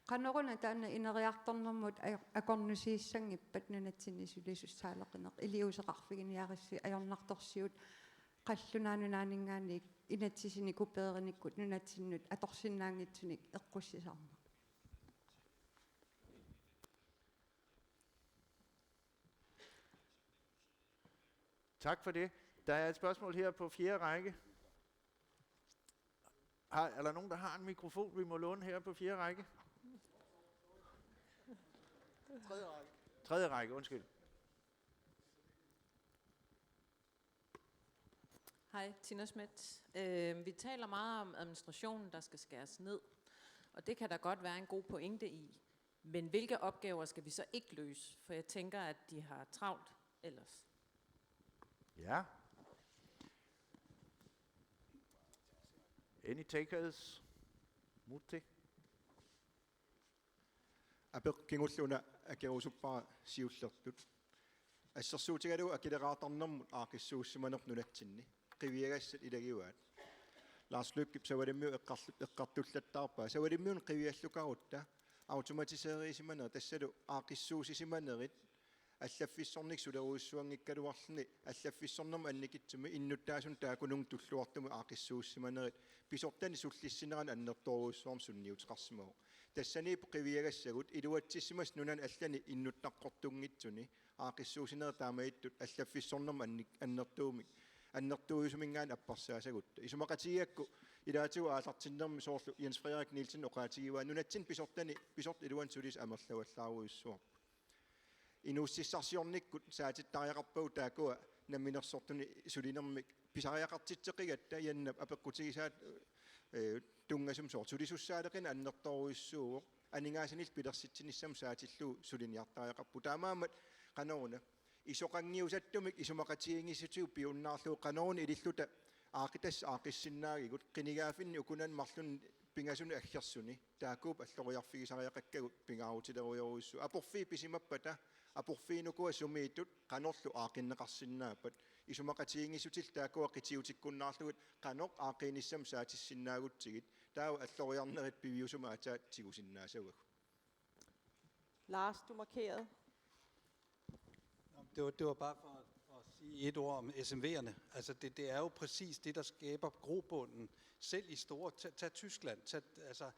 qanoruna taanna ineriartornermut aj-, akornusiissanngippat nunatsinni sulisussaaleqineq iliuuseqarfiginiarissi ajornartorsiut qallunaat nunaanninngaanniit inatsisinik kopeerinikkut nunatsinnut atorsinnaanngitsunik eqqussisarneq. Tak for det. Der er et spørgsmål her på fjerde række. Har, er der nogen, der har en mikrofon, vi må låne her på fjerde række? Tredje række. Tredje række, undskyld. Hej, Tina Schmidt. Øh, vi taler meget om administrationen, der skal skæres ned. Og det kan der godt være en god pointe i. Men hvilke opgaver skal vi så ikke løse? For jeg tænker, at de har travlt ellers. Ja. Any takers? Mutti? Apeq kingulleq una akerusuppara siullertut. Assersuutigalugu akileraartarnermut aaqqissuussimanerput nunatsinni. Qiviagassat ilagivaat. Lars Løkkip Savalimmiut eqqarlu-, eqqartullattaarpaa. Savalimmiunut qiviallukarutta automatiseerisimanerit tassalu aaqqissuussisimanerit Allaffissornikkut sulerujussuanngikkaluarluni allaffissornermut annikitsumik innuttaasunut taakkununnga tulluartumik aaqqissuussimanerit pisortani sullissinerani annertoorujussuarmik sunniuteqarsimavoq. Tassaniippoq qiviagassagut iluatsissimasut nunani allani innuttaqqortunngitsuni aaqqissuussinerit taamaattut allaffissornermut annik-, annertuumik, annertuujusuminngaanniit apparsaassagut. Isumaqatigigakku ilaatigut aallartinnermi soorlu Jens Frederik Nielsen oqaatigivaa nunatsinni pisortani, pisortat iluanni sulisut amerlavallaarujussuarput. Inuussutissarsiornikkut saatittariaqarpagut taakkua namminersortuni sulinermik pisariaqartitseqqigatta Jannap apeqqutigisaat, eh, tunngasumik soorlu sulisussaaleqineq annertoorujussuuvoq aningaasanillu pilersitsinissamut saatillugu suliniartariaqarpugut. Taamaammat qanoruna isoqanngiusattumik isumaqatigiinngissutigut piunnaarlugu qanoruna ililluta aaqqitassat aaqqissinnaagigut qinigaaffinni ukunani marlunni pingasunut aggersuni taakkuupput alloriarfigisariaqakkagut pingaarutilerujorujussuit. Aporfiit pisimappata aporfiinukua sumiittut qanorlu aaqqinneqarsinnaappat isumaqatigiinngissutillu taakkua qitiutikkunnaarlugit qanoq aaqqiinissamik saatissinnaagutsigu taava alloriarnerit piviusumik aatsaat tigusinnaassagigut. Lars, du markerede. Nå, det var, det var bare for at sige et ord om S M V'erne. Altså, det, det er jo præcis det, der skaber grobunden. Selv i store, tag, tag Tyskland, tag, altså,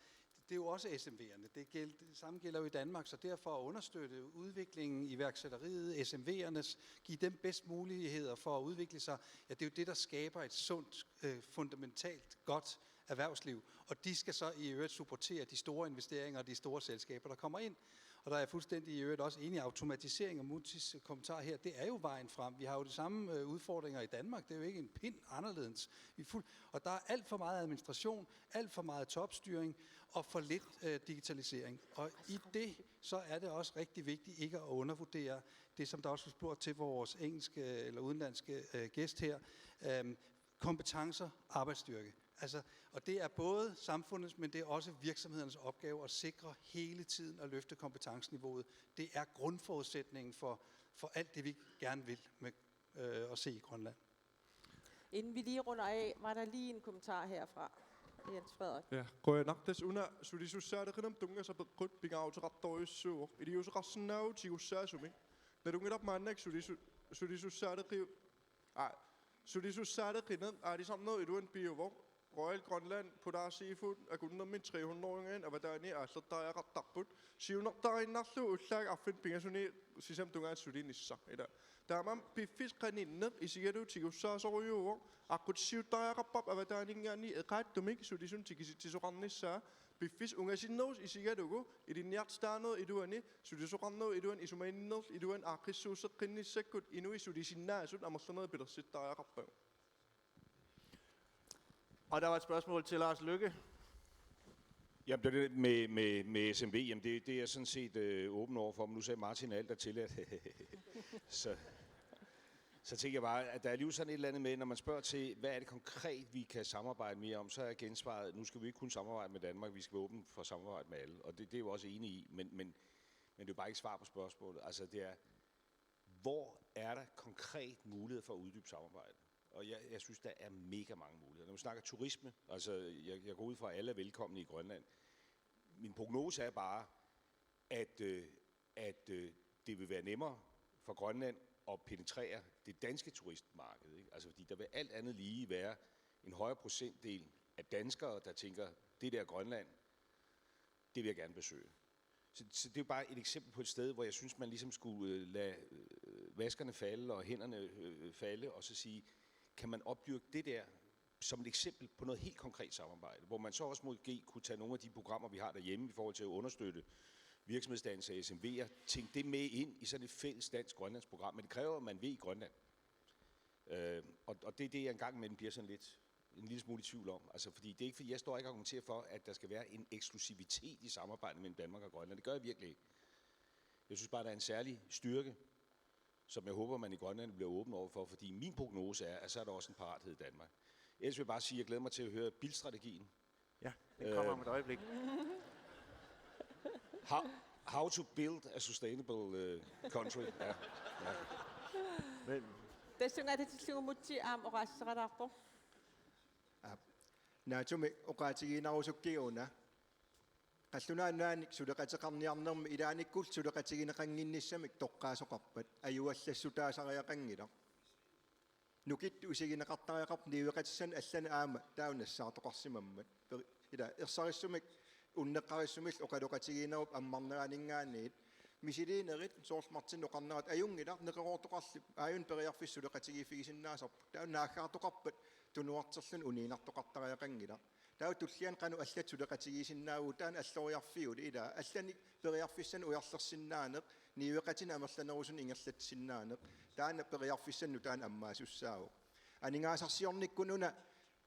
det er jo også S M V'erne. Det, gæld, det samme gælder jo i Danmark, så derfor at understøtte udviklingen, iværksætteriet, S M V'erne, give dem bedst muligheder for at udvikle sig, ja, det er jo det, der skaber et sundt, øh, fundamentalt, godt erhvervsliv. Og de skal så i øvrigt supportere de store investeringer og de store selskaber, der kommer ind. Og der er jeg fuldstændig i øvrigt også enig i automatisering og Mutis kommentar her. Det er jo vejen frem. Vi har jo de samme, øh, udfordringer i Danmark. Det er jo ikke en pind anderledes. Vi er fuld... Og der er alt for meget administration, alt for meget topstyring og for lidt, øh, digitalisering. Og i det, så er det også rigtig vigtigt ikke at undervurdere det, som der også blev spurgt til vores engelske eller udenlandske, øh, gæst her. Øhm, kompetencer, arbejdsstyrke. Altså, og det er både samfundets, men det er også virksomhedernes opgave at sikre hele tiden at løfte kompetenceniveauet. Det er grundforudsætningen for, for alt det, vi gerne vil med, øh, at se i Grønland. Inden vi lige runder af, var der lige en kommentar herfra. Jens Frederik. Ja, qujanaq. Tassa una sulisussaaleqinermut tunngasut apeqqut pingaaruteqartorujussuuvoq. Iliuuseqarsinnaavugut tigussaasumik. Nalunngilarput maannakkut sulisu-, sulisussaaleqiu-, aa, sulisussaaleqineq aalisarnerup iluani piuvoq. Royal Greenland, Polar Seafood, akunnerminni tre hundrede-ngaanniit avataaniit aallertariaqartarput. Siunertariinnarlugu ullaakkut arfineq-pingasuniit sisamat tungaanut sulinissaq. Ila. Taamaammat piffissaq qaninneq isigalugu tigussaasorujuuvoq, aqqutissiuuttariaqarparput avataaninngaanniit eqaattumik sulisunut tikisitsisoqarnissaa, piffissaq ungasinnerusoq isigalugu ilinniartitaanerup iluani, sulisoqarnerup iluani, isumaginninnerlup iluani aaqqissuusseqqinnissakkut inuit sulisinnaasut amerlanerit pilersittariaqarpagut. Og der var et spørgsmål til Lars Løkke. Jamen, det er det med, med, med S M V, jamen det, det er jeg sådan set øh, åben over for, men nu sagde Martin, at alt er tilladt. så, så tænker jeg bare, at der er alligevel sådan et eller andet med, når man spørger til, hvad er det konkret, vi kan samarbejde mere om, så er gensvaret, nu skal vi ikke kun samarbejde med Danmark, vi skal være åbne for at samarbejde med alle, og det, det er jeg jo også enig i, men, men, men det er jo bare ikke svar på spørgsmålet. Altså, det er, hvor er der konkret mulighed for at uddybe samarbejde? Og jeg, jeg synes, der er mega mange muligheder. Når vi snakker turisme, altså jeg, jeg går ud fra, at alle er velkomne i Grønland. Min prognose er bare, at, øh, at øh, det vil være nemmere for Grønland at penetrere det danske turistmarked. Ikke? Altså, fordi der vil alt andet lige være en højere procentdel af danskere, der tænker, det der Grønland, det vil jeg gerne besøge. Så, så det er jo bare et eksempel på et sted, hvor jeg synes, man ligesom skulle øh, lade øh, maskerne falde og hænderne øh, falde, og så sige, kan man opdyrke det der som et eksempel på noget helt konkret samarbejde, hvor man så også måske kunne tage nogle af de programmer, vi har derhjemme i forhold til at understøtte virksomhedsdannelse af S M V'er, tænke det med ind i sådan et fælles dansk-grønlandsk program, men det kræver, at man vil i Grønland. Øh, og, og det er det, jeg en gang imellem bliver sådan lidt en lille smule i tvivl om. Altså, fordi det er ikke, fordi jeg står ikke og argumenterer for, at der skal være en eksklusivitet i samarbejdet mellem Danmark og Grønland. Det gør jeg virkelig ikke. Jeg synes bare, der er en særlig styrke, som jeg håber, man i Grønland bliver åben over for, fordi min prognose er, at så er der også en parathed i Danmark. Ellers vil jeg bare sige, at jeg glæder mig til at høre bilstrategien. Ja, den kommer om et øjeblik. How, how to build a sustainable uh, country. Ja. Men Tassunga atatillugu Muti aamma oqaaseqalaarpoq. Naatsuminnga oqaatigiinnarusukkiga una. Qallunaat Nunaannik suleqateqarniarnermi ilaannikkut suleqatigineqannginnissamik toqqaasoqarpat ajuallassutaasariaqanngilaq. Nukittut isigineqartariaqarput niueqatissanik allanik aamma taava nassaartoqarsimammat. Per-, ila ersarissumik unneqqarissumillu oqaloqatigiinnerup ammarneraninngaanniit misiliinerit soorlu Martin oqarnerat ajunngilaq neqeroortoqarluni aajuna periarfissat suleqatigiiffigisinnaasarput. Taava naaggaartoqarpat tunuarterluni uniinnartoqartariaqanngilaq. Taava tulliani qanoq allat suleqatigiissinnaavugut taanna alloriarfiuvoq ila allanik periarfissanik ujarlersinnaaneq niueqatinik amerlanerusunik ingerlatsinnaaneq taanna periarfissanik nutaanik ammaasussaavoq. Aningaasarsiornikkut una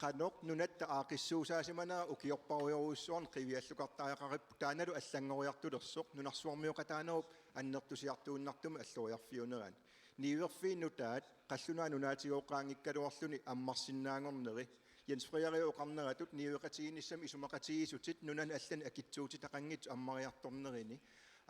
qanoq nunatta aaqqissuussaasimanera ukiorparujorujussuarni qiviallukartariaqaripput taannalu allanngoriartulersoq nunarsuarmioqataanerup annertusiartuinnartumik alloriarfiunerani. Niuerfiit nutaat qallunaat nunaatigooqqaanngikkaluarluni ammarsinnaanngorneri Jens Frederik oqarneratut niueqatigiinnissamik isumaqatigiissutit nunani allani akitsuutitaqanngitsut ammariartornerini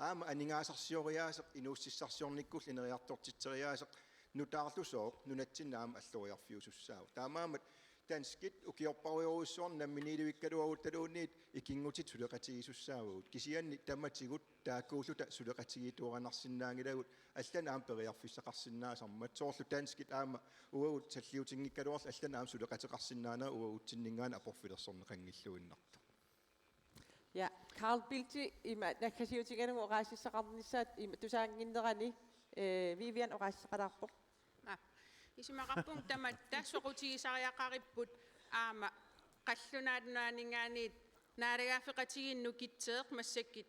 aamma aningaasarsioriaaseq inuussutissarsiornikkullu ineriartortitseriaaseq nutaarlusooq nunatsinni aamma alloriarfiusussaavoq. Taamaammat danskit ukiorparujorujussuarni namminiilivikkaluaruttaluunniit ikinngutit suleqatigiissussaavagut. Kisianni tamatigut taakkuulluta suleqatigiittuaannarsinnaanngilagut allanik aamma periarfissaqarsinnaasarmat. Soorlu danskit aamma uagut salliutinngikkaluarluta allanik aamma suleqateqarsinnaanera uagutsinninngaanniit aporfilersorneqanngilluinnartoq. Ja, Carl Bildt ima naggasiutigalugu oqaasissaqarnissaat ima tusaannginnerani, eh, Vivian oqaasissaqalaarpoq. Aa, isumaqarpunga tamatta soqutigisariaqaripput aamma Qallunaat Nunaanninngaanniit naalagaaffeqatigiinni nukitseq massakkut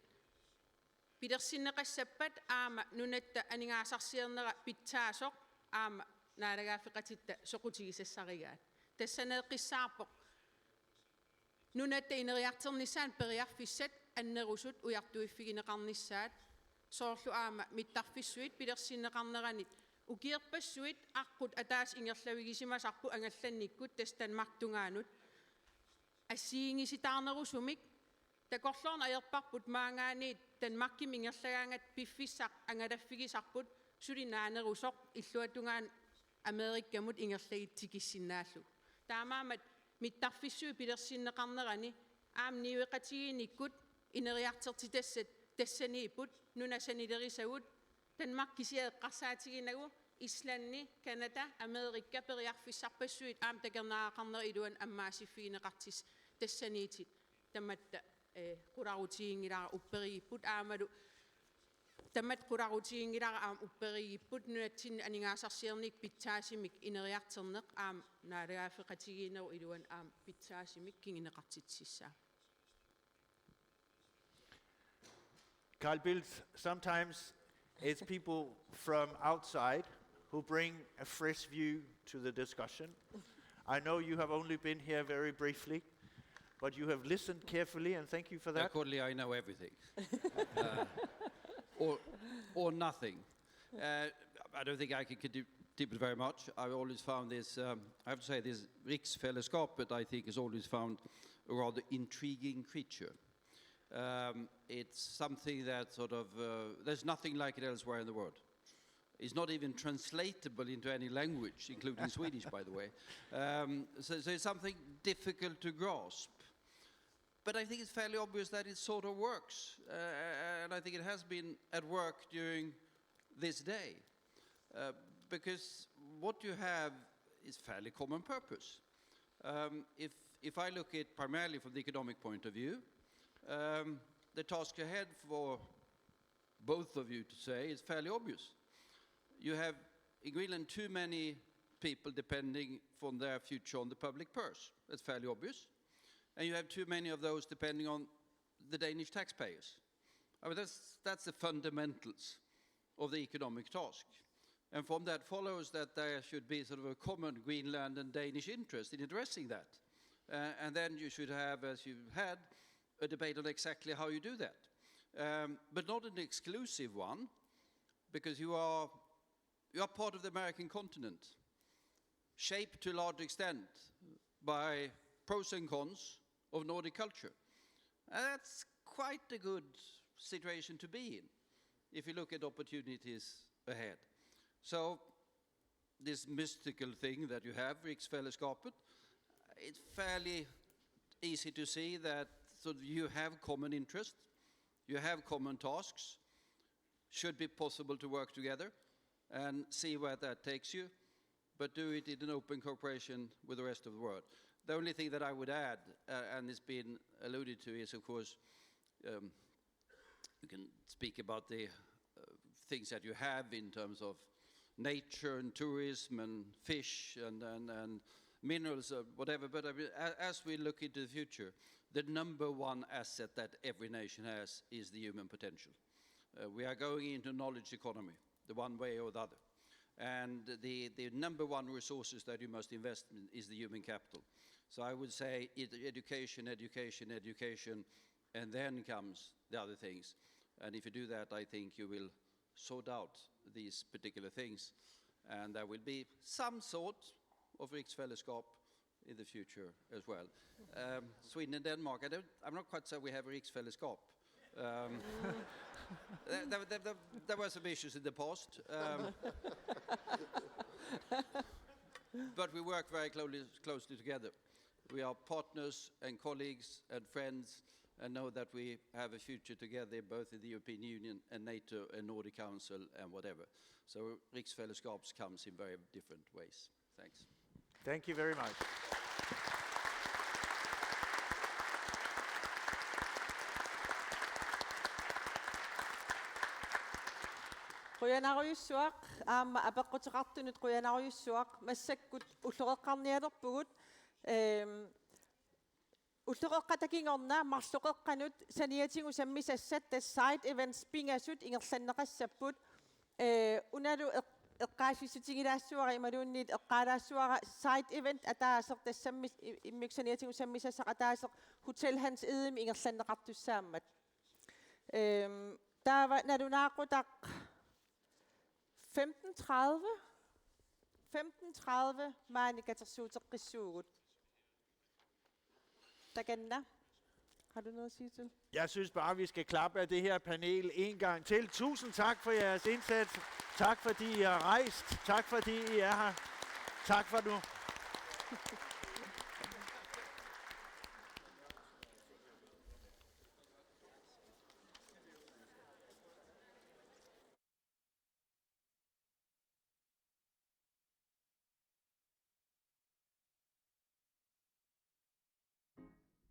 pilersinneqassappat aamma nunatta aningaasarsiornera pitsaasoq aamma naalagaaffeqatitta soqutigisassarigaat. Tassaneeqqissaarpoq nunatta ineriartornissaanut periarfissat annerusut ujartuiffigineqarnissaat, soorlu aamma mittarfissuit pilersinneqarneranit ukiorpassuit aqqut ataaseq ingerlavigisimasarput angallannikkut tassa Danmarkip tungaanut assigiinngisitaarnerusumik. Takorloorneq ajorparput maanngaanniit Danmarkimut ingerlagaangatta piffissaq angalaffigisarput suli naanerusoq illuatungaanut Amerikamut ingerlatsigiissinnaallugu. Taamaammat mittarfissuit pilersinneqarnerani aamma niueqatigiinnikkut ineriartortitassat tassaniipput nunat sanilerisagut, Danmark kisiat eqqarsaatiginagu, Islandi, Canada, Amerika periarfissarpassuit aamma takornariaqarnerat iluanni ammaasiffigineqartut tassaniittut tamatta, eh, qularutiginngilara upperiipput aammalu tamatta qularutiginngilara aamma upperiipput nunatsinni aningaasarsiornikkut pitsaasumik ineriartorneq aamma naalagaaffeqatigiinnerup iluani aamma pitsaasumik kinguneqartitsissaaq. Carl Bildt, sometimes it's people from outside who bring a fresh view to the discussion. I know you have only been here very briefly, but you have listened carefully, and thank you for that. Accordingly, I know everything. Uh, or, or nothing. Uh, I don't think I can contribute very much. I've always found this, um, I have to say, this riksfællesskabet, I think, has always found a rather intriguing creature. Um, it's something that sort of, uh, there's nothing like it elsewhere in the world. It's not even translatable into any language, including Swedish, by the way. Um, so, so it's something difficult to grasp. But I think it's fairly obvious that it sort of works, uh, and I think it has been at work during this day, uh, because what you have is fairly common purpose. Um, if, if I look at primarily from the economic point of view, um, the task ahead for both of you to say is fairly obvious. You have in Greenland too many people depending for their future on the public purse. That's fairly obvious. And you have too many of those depending on the Danish taxpayers. I mean, that's, that's the fundamentals of the economic task. And from that follows that there should be sort of a common Greenland and Danish interest in addressing that. Uh, and then you should have, as you had, a debate on exactly how you do that. Um, but not an exclusive one, because you are, you are part of the American continent, shaped to a large extent by pros and cons of Nordic culture. And that's quite a good situation to be in if you look at opportunities ahead. So this mystical thing that you have, riksfællesskabet, it's fairly easy to see that So you have common interests, you have common tasks, should be possible to work together and see where that takes you, but do it in an open cooperation with the rest of the world. The only thing that I would add, uh, and it's been alluded to, is, of course, um, you can speak about the uh, things that you have in terms of nature and tourism and fish and, and, and minerals or whatever. But I mean, a- as we look into the future, the number one asset that every nation has is the human potential. Uh, we are going into knowledge economy, the one way or the other. And the, the number one resources that you must invest in is the human capital. So I would say it, education, education, education, and then comes the other things. And if you do that, I think you will sort out these particular things. And there will be some sort of riksfællesskab in the future as well. Um, Sweden and Denmark, I don't, I'm not quite sure we have a riksfællesskab. Um, there, there, there, there were some issues in the past, um, but we work very closely, closely together. We are partners and colleagues and friends and know that we have a future together, both in the European Union and NATO and Nordic Council and whatever. So riksfællesskab comes in very different ways. Thanks. Thank you very much. Qujanarujussuaq, aamma apeqquteqartunut qujanarujussuaq, massakkut ulloqeqqarnialerpugut, ehm, ulloqeqqata kingorna marloqeqqanut saniatigut sammisassat tassa side events pingasut ingerlanneqassapput, eh, unalu eq-, eqqaasitsissutigilaassuara imaluunniit eqqaalaassuara side event ataaseq tassami i-, immikkut saniatigut sammisassaq ataaseq Hotel Hans Egedemi ingerlanneqartussaammat. Ehm, taava nalunaaqutaq femten tredive, femten tredive maani katersuuteqqissuugut. Takanna, har du noget at sige til? Jeg synes bare, vi skal klappe af det her panel en gang til. Tusind tak for jeres indsats. Tak fordi I har rejst. Tak fordi I er her. Tak for nu.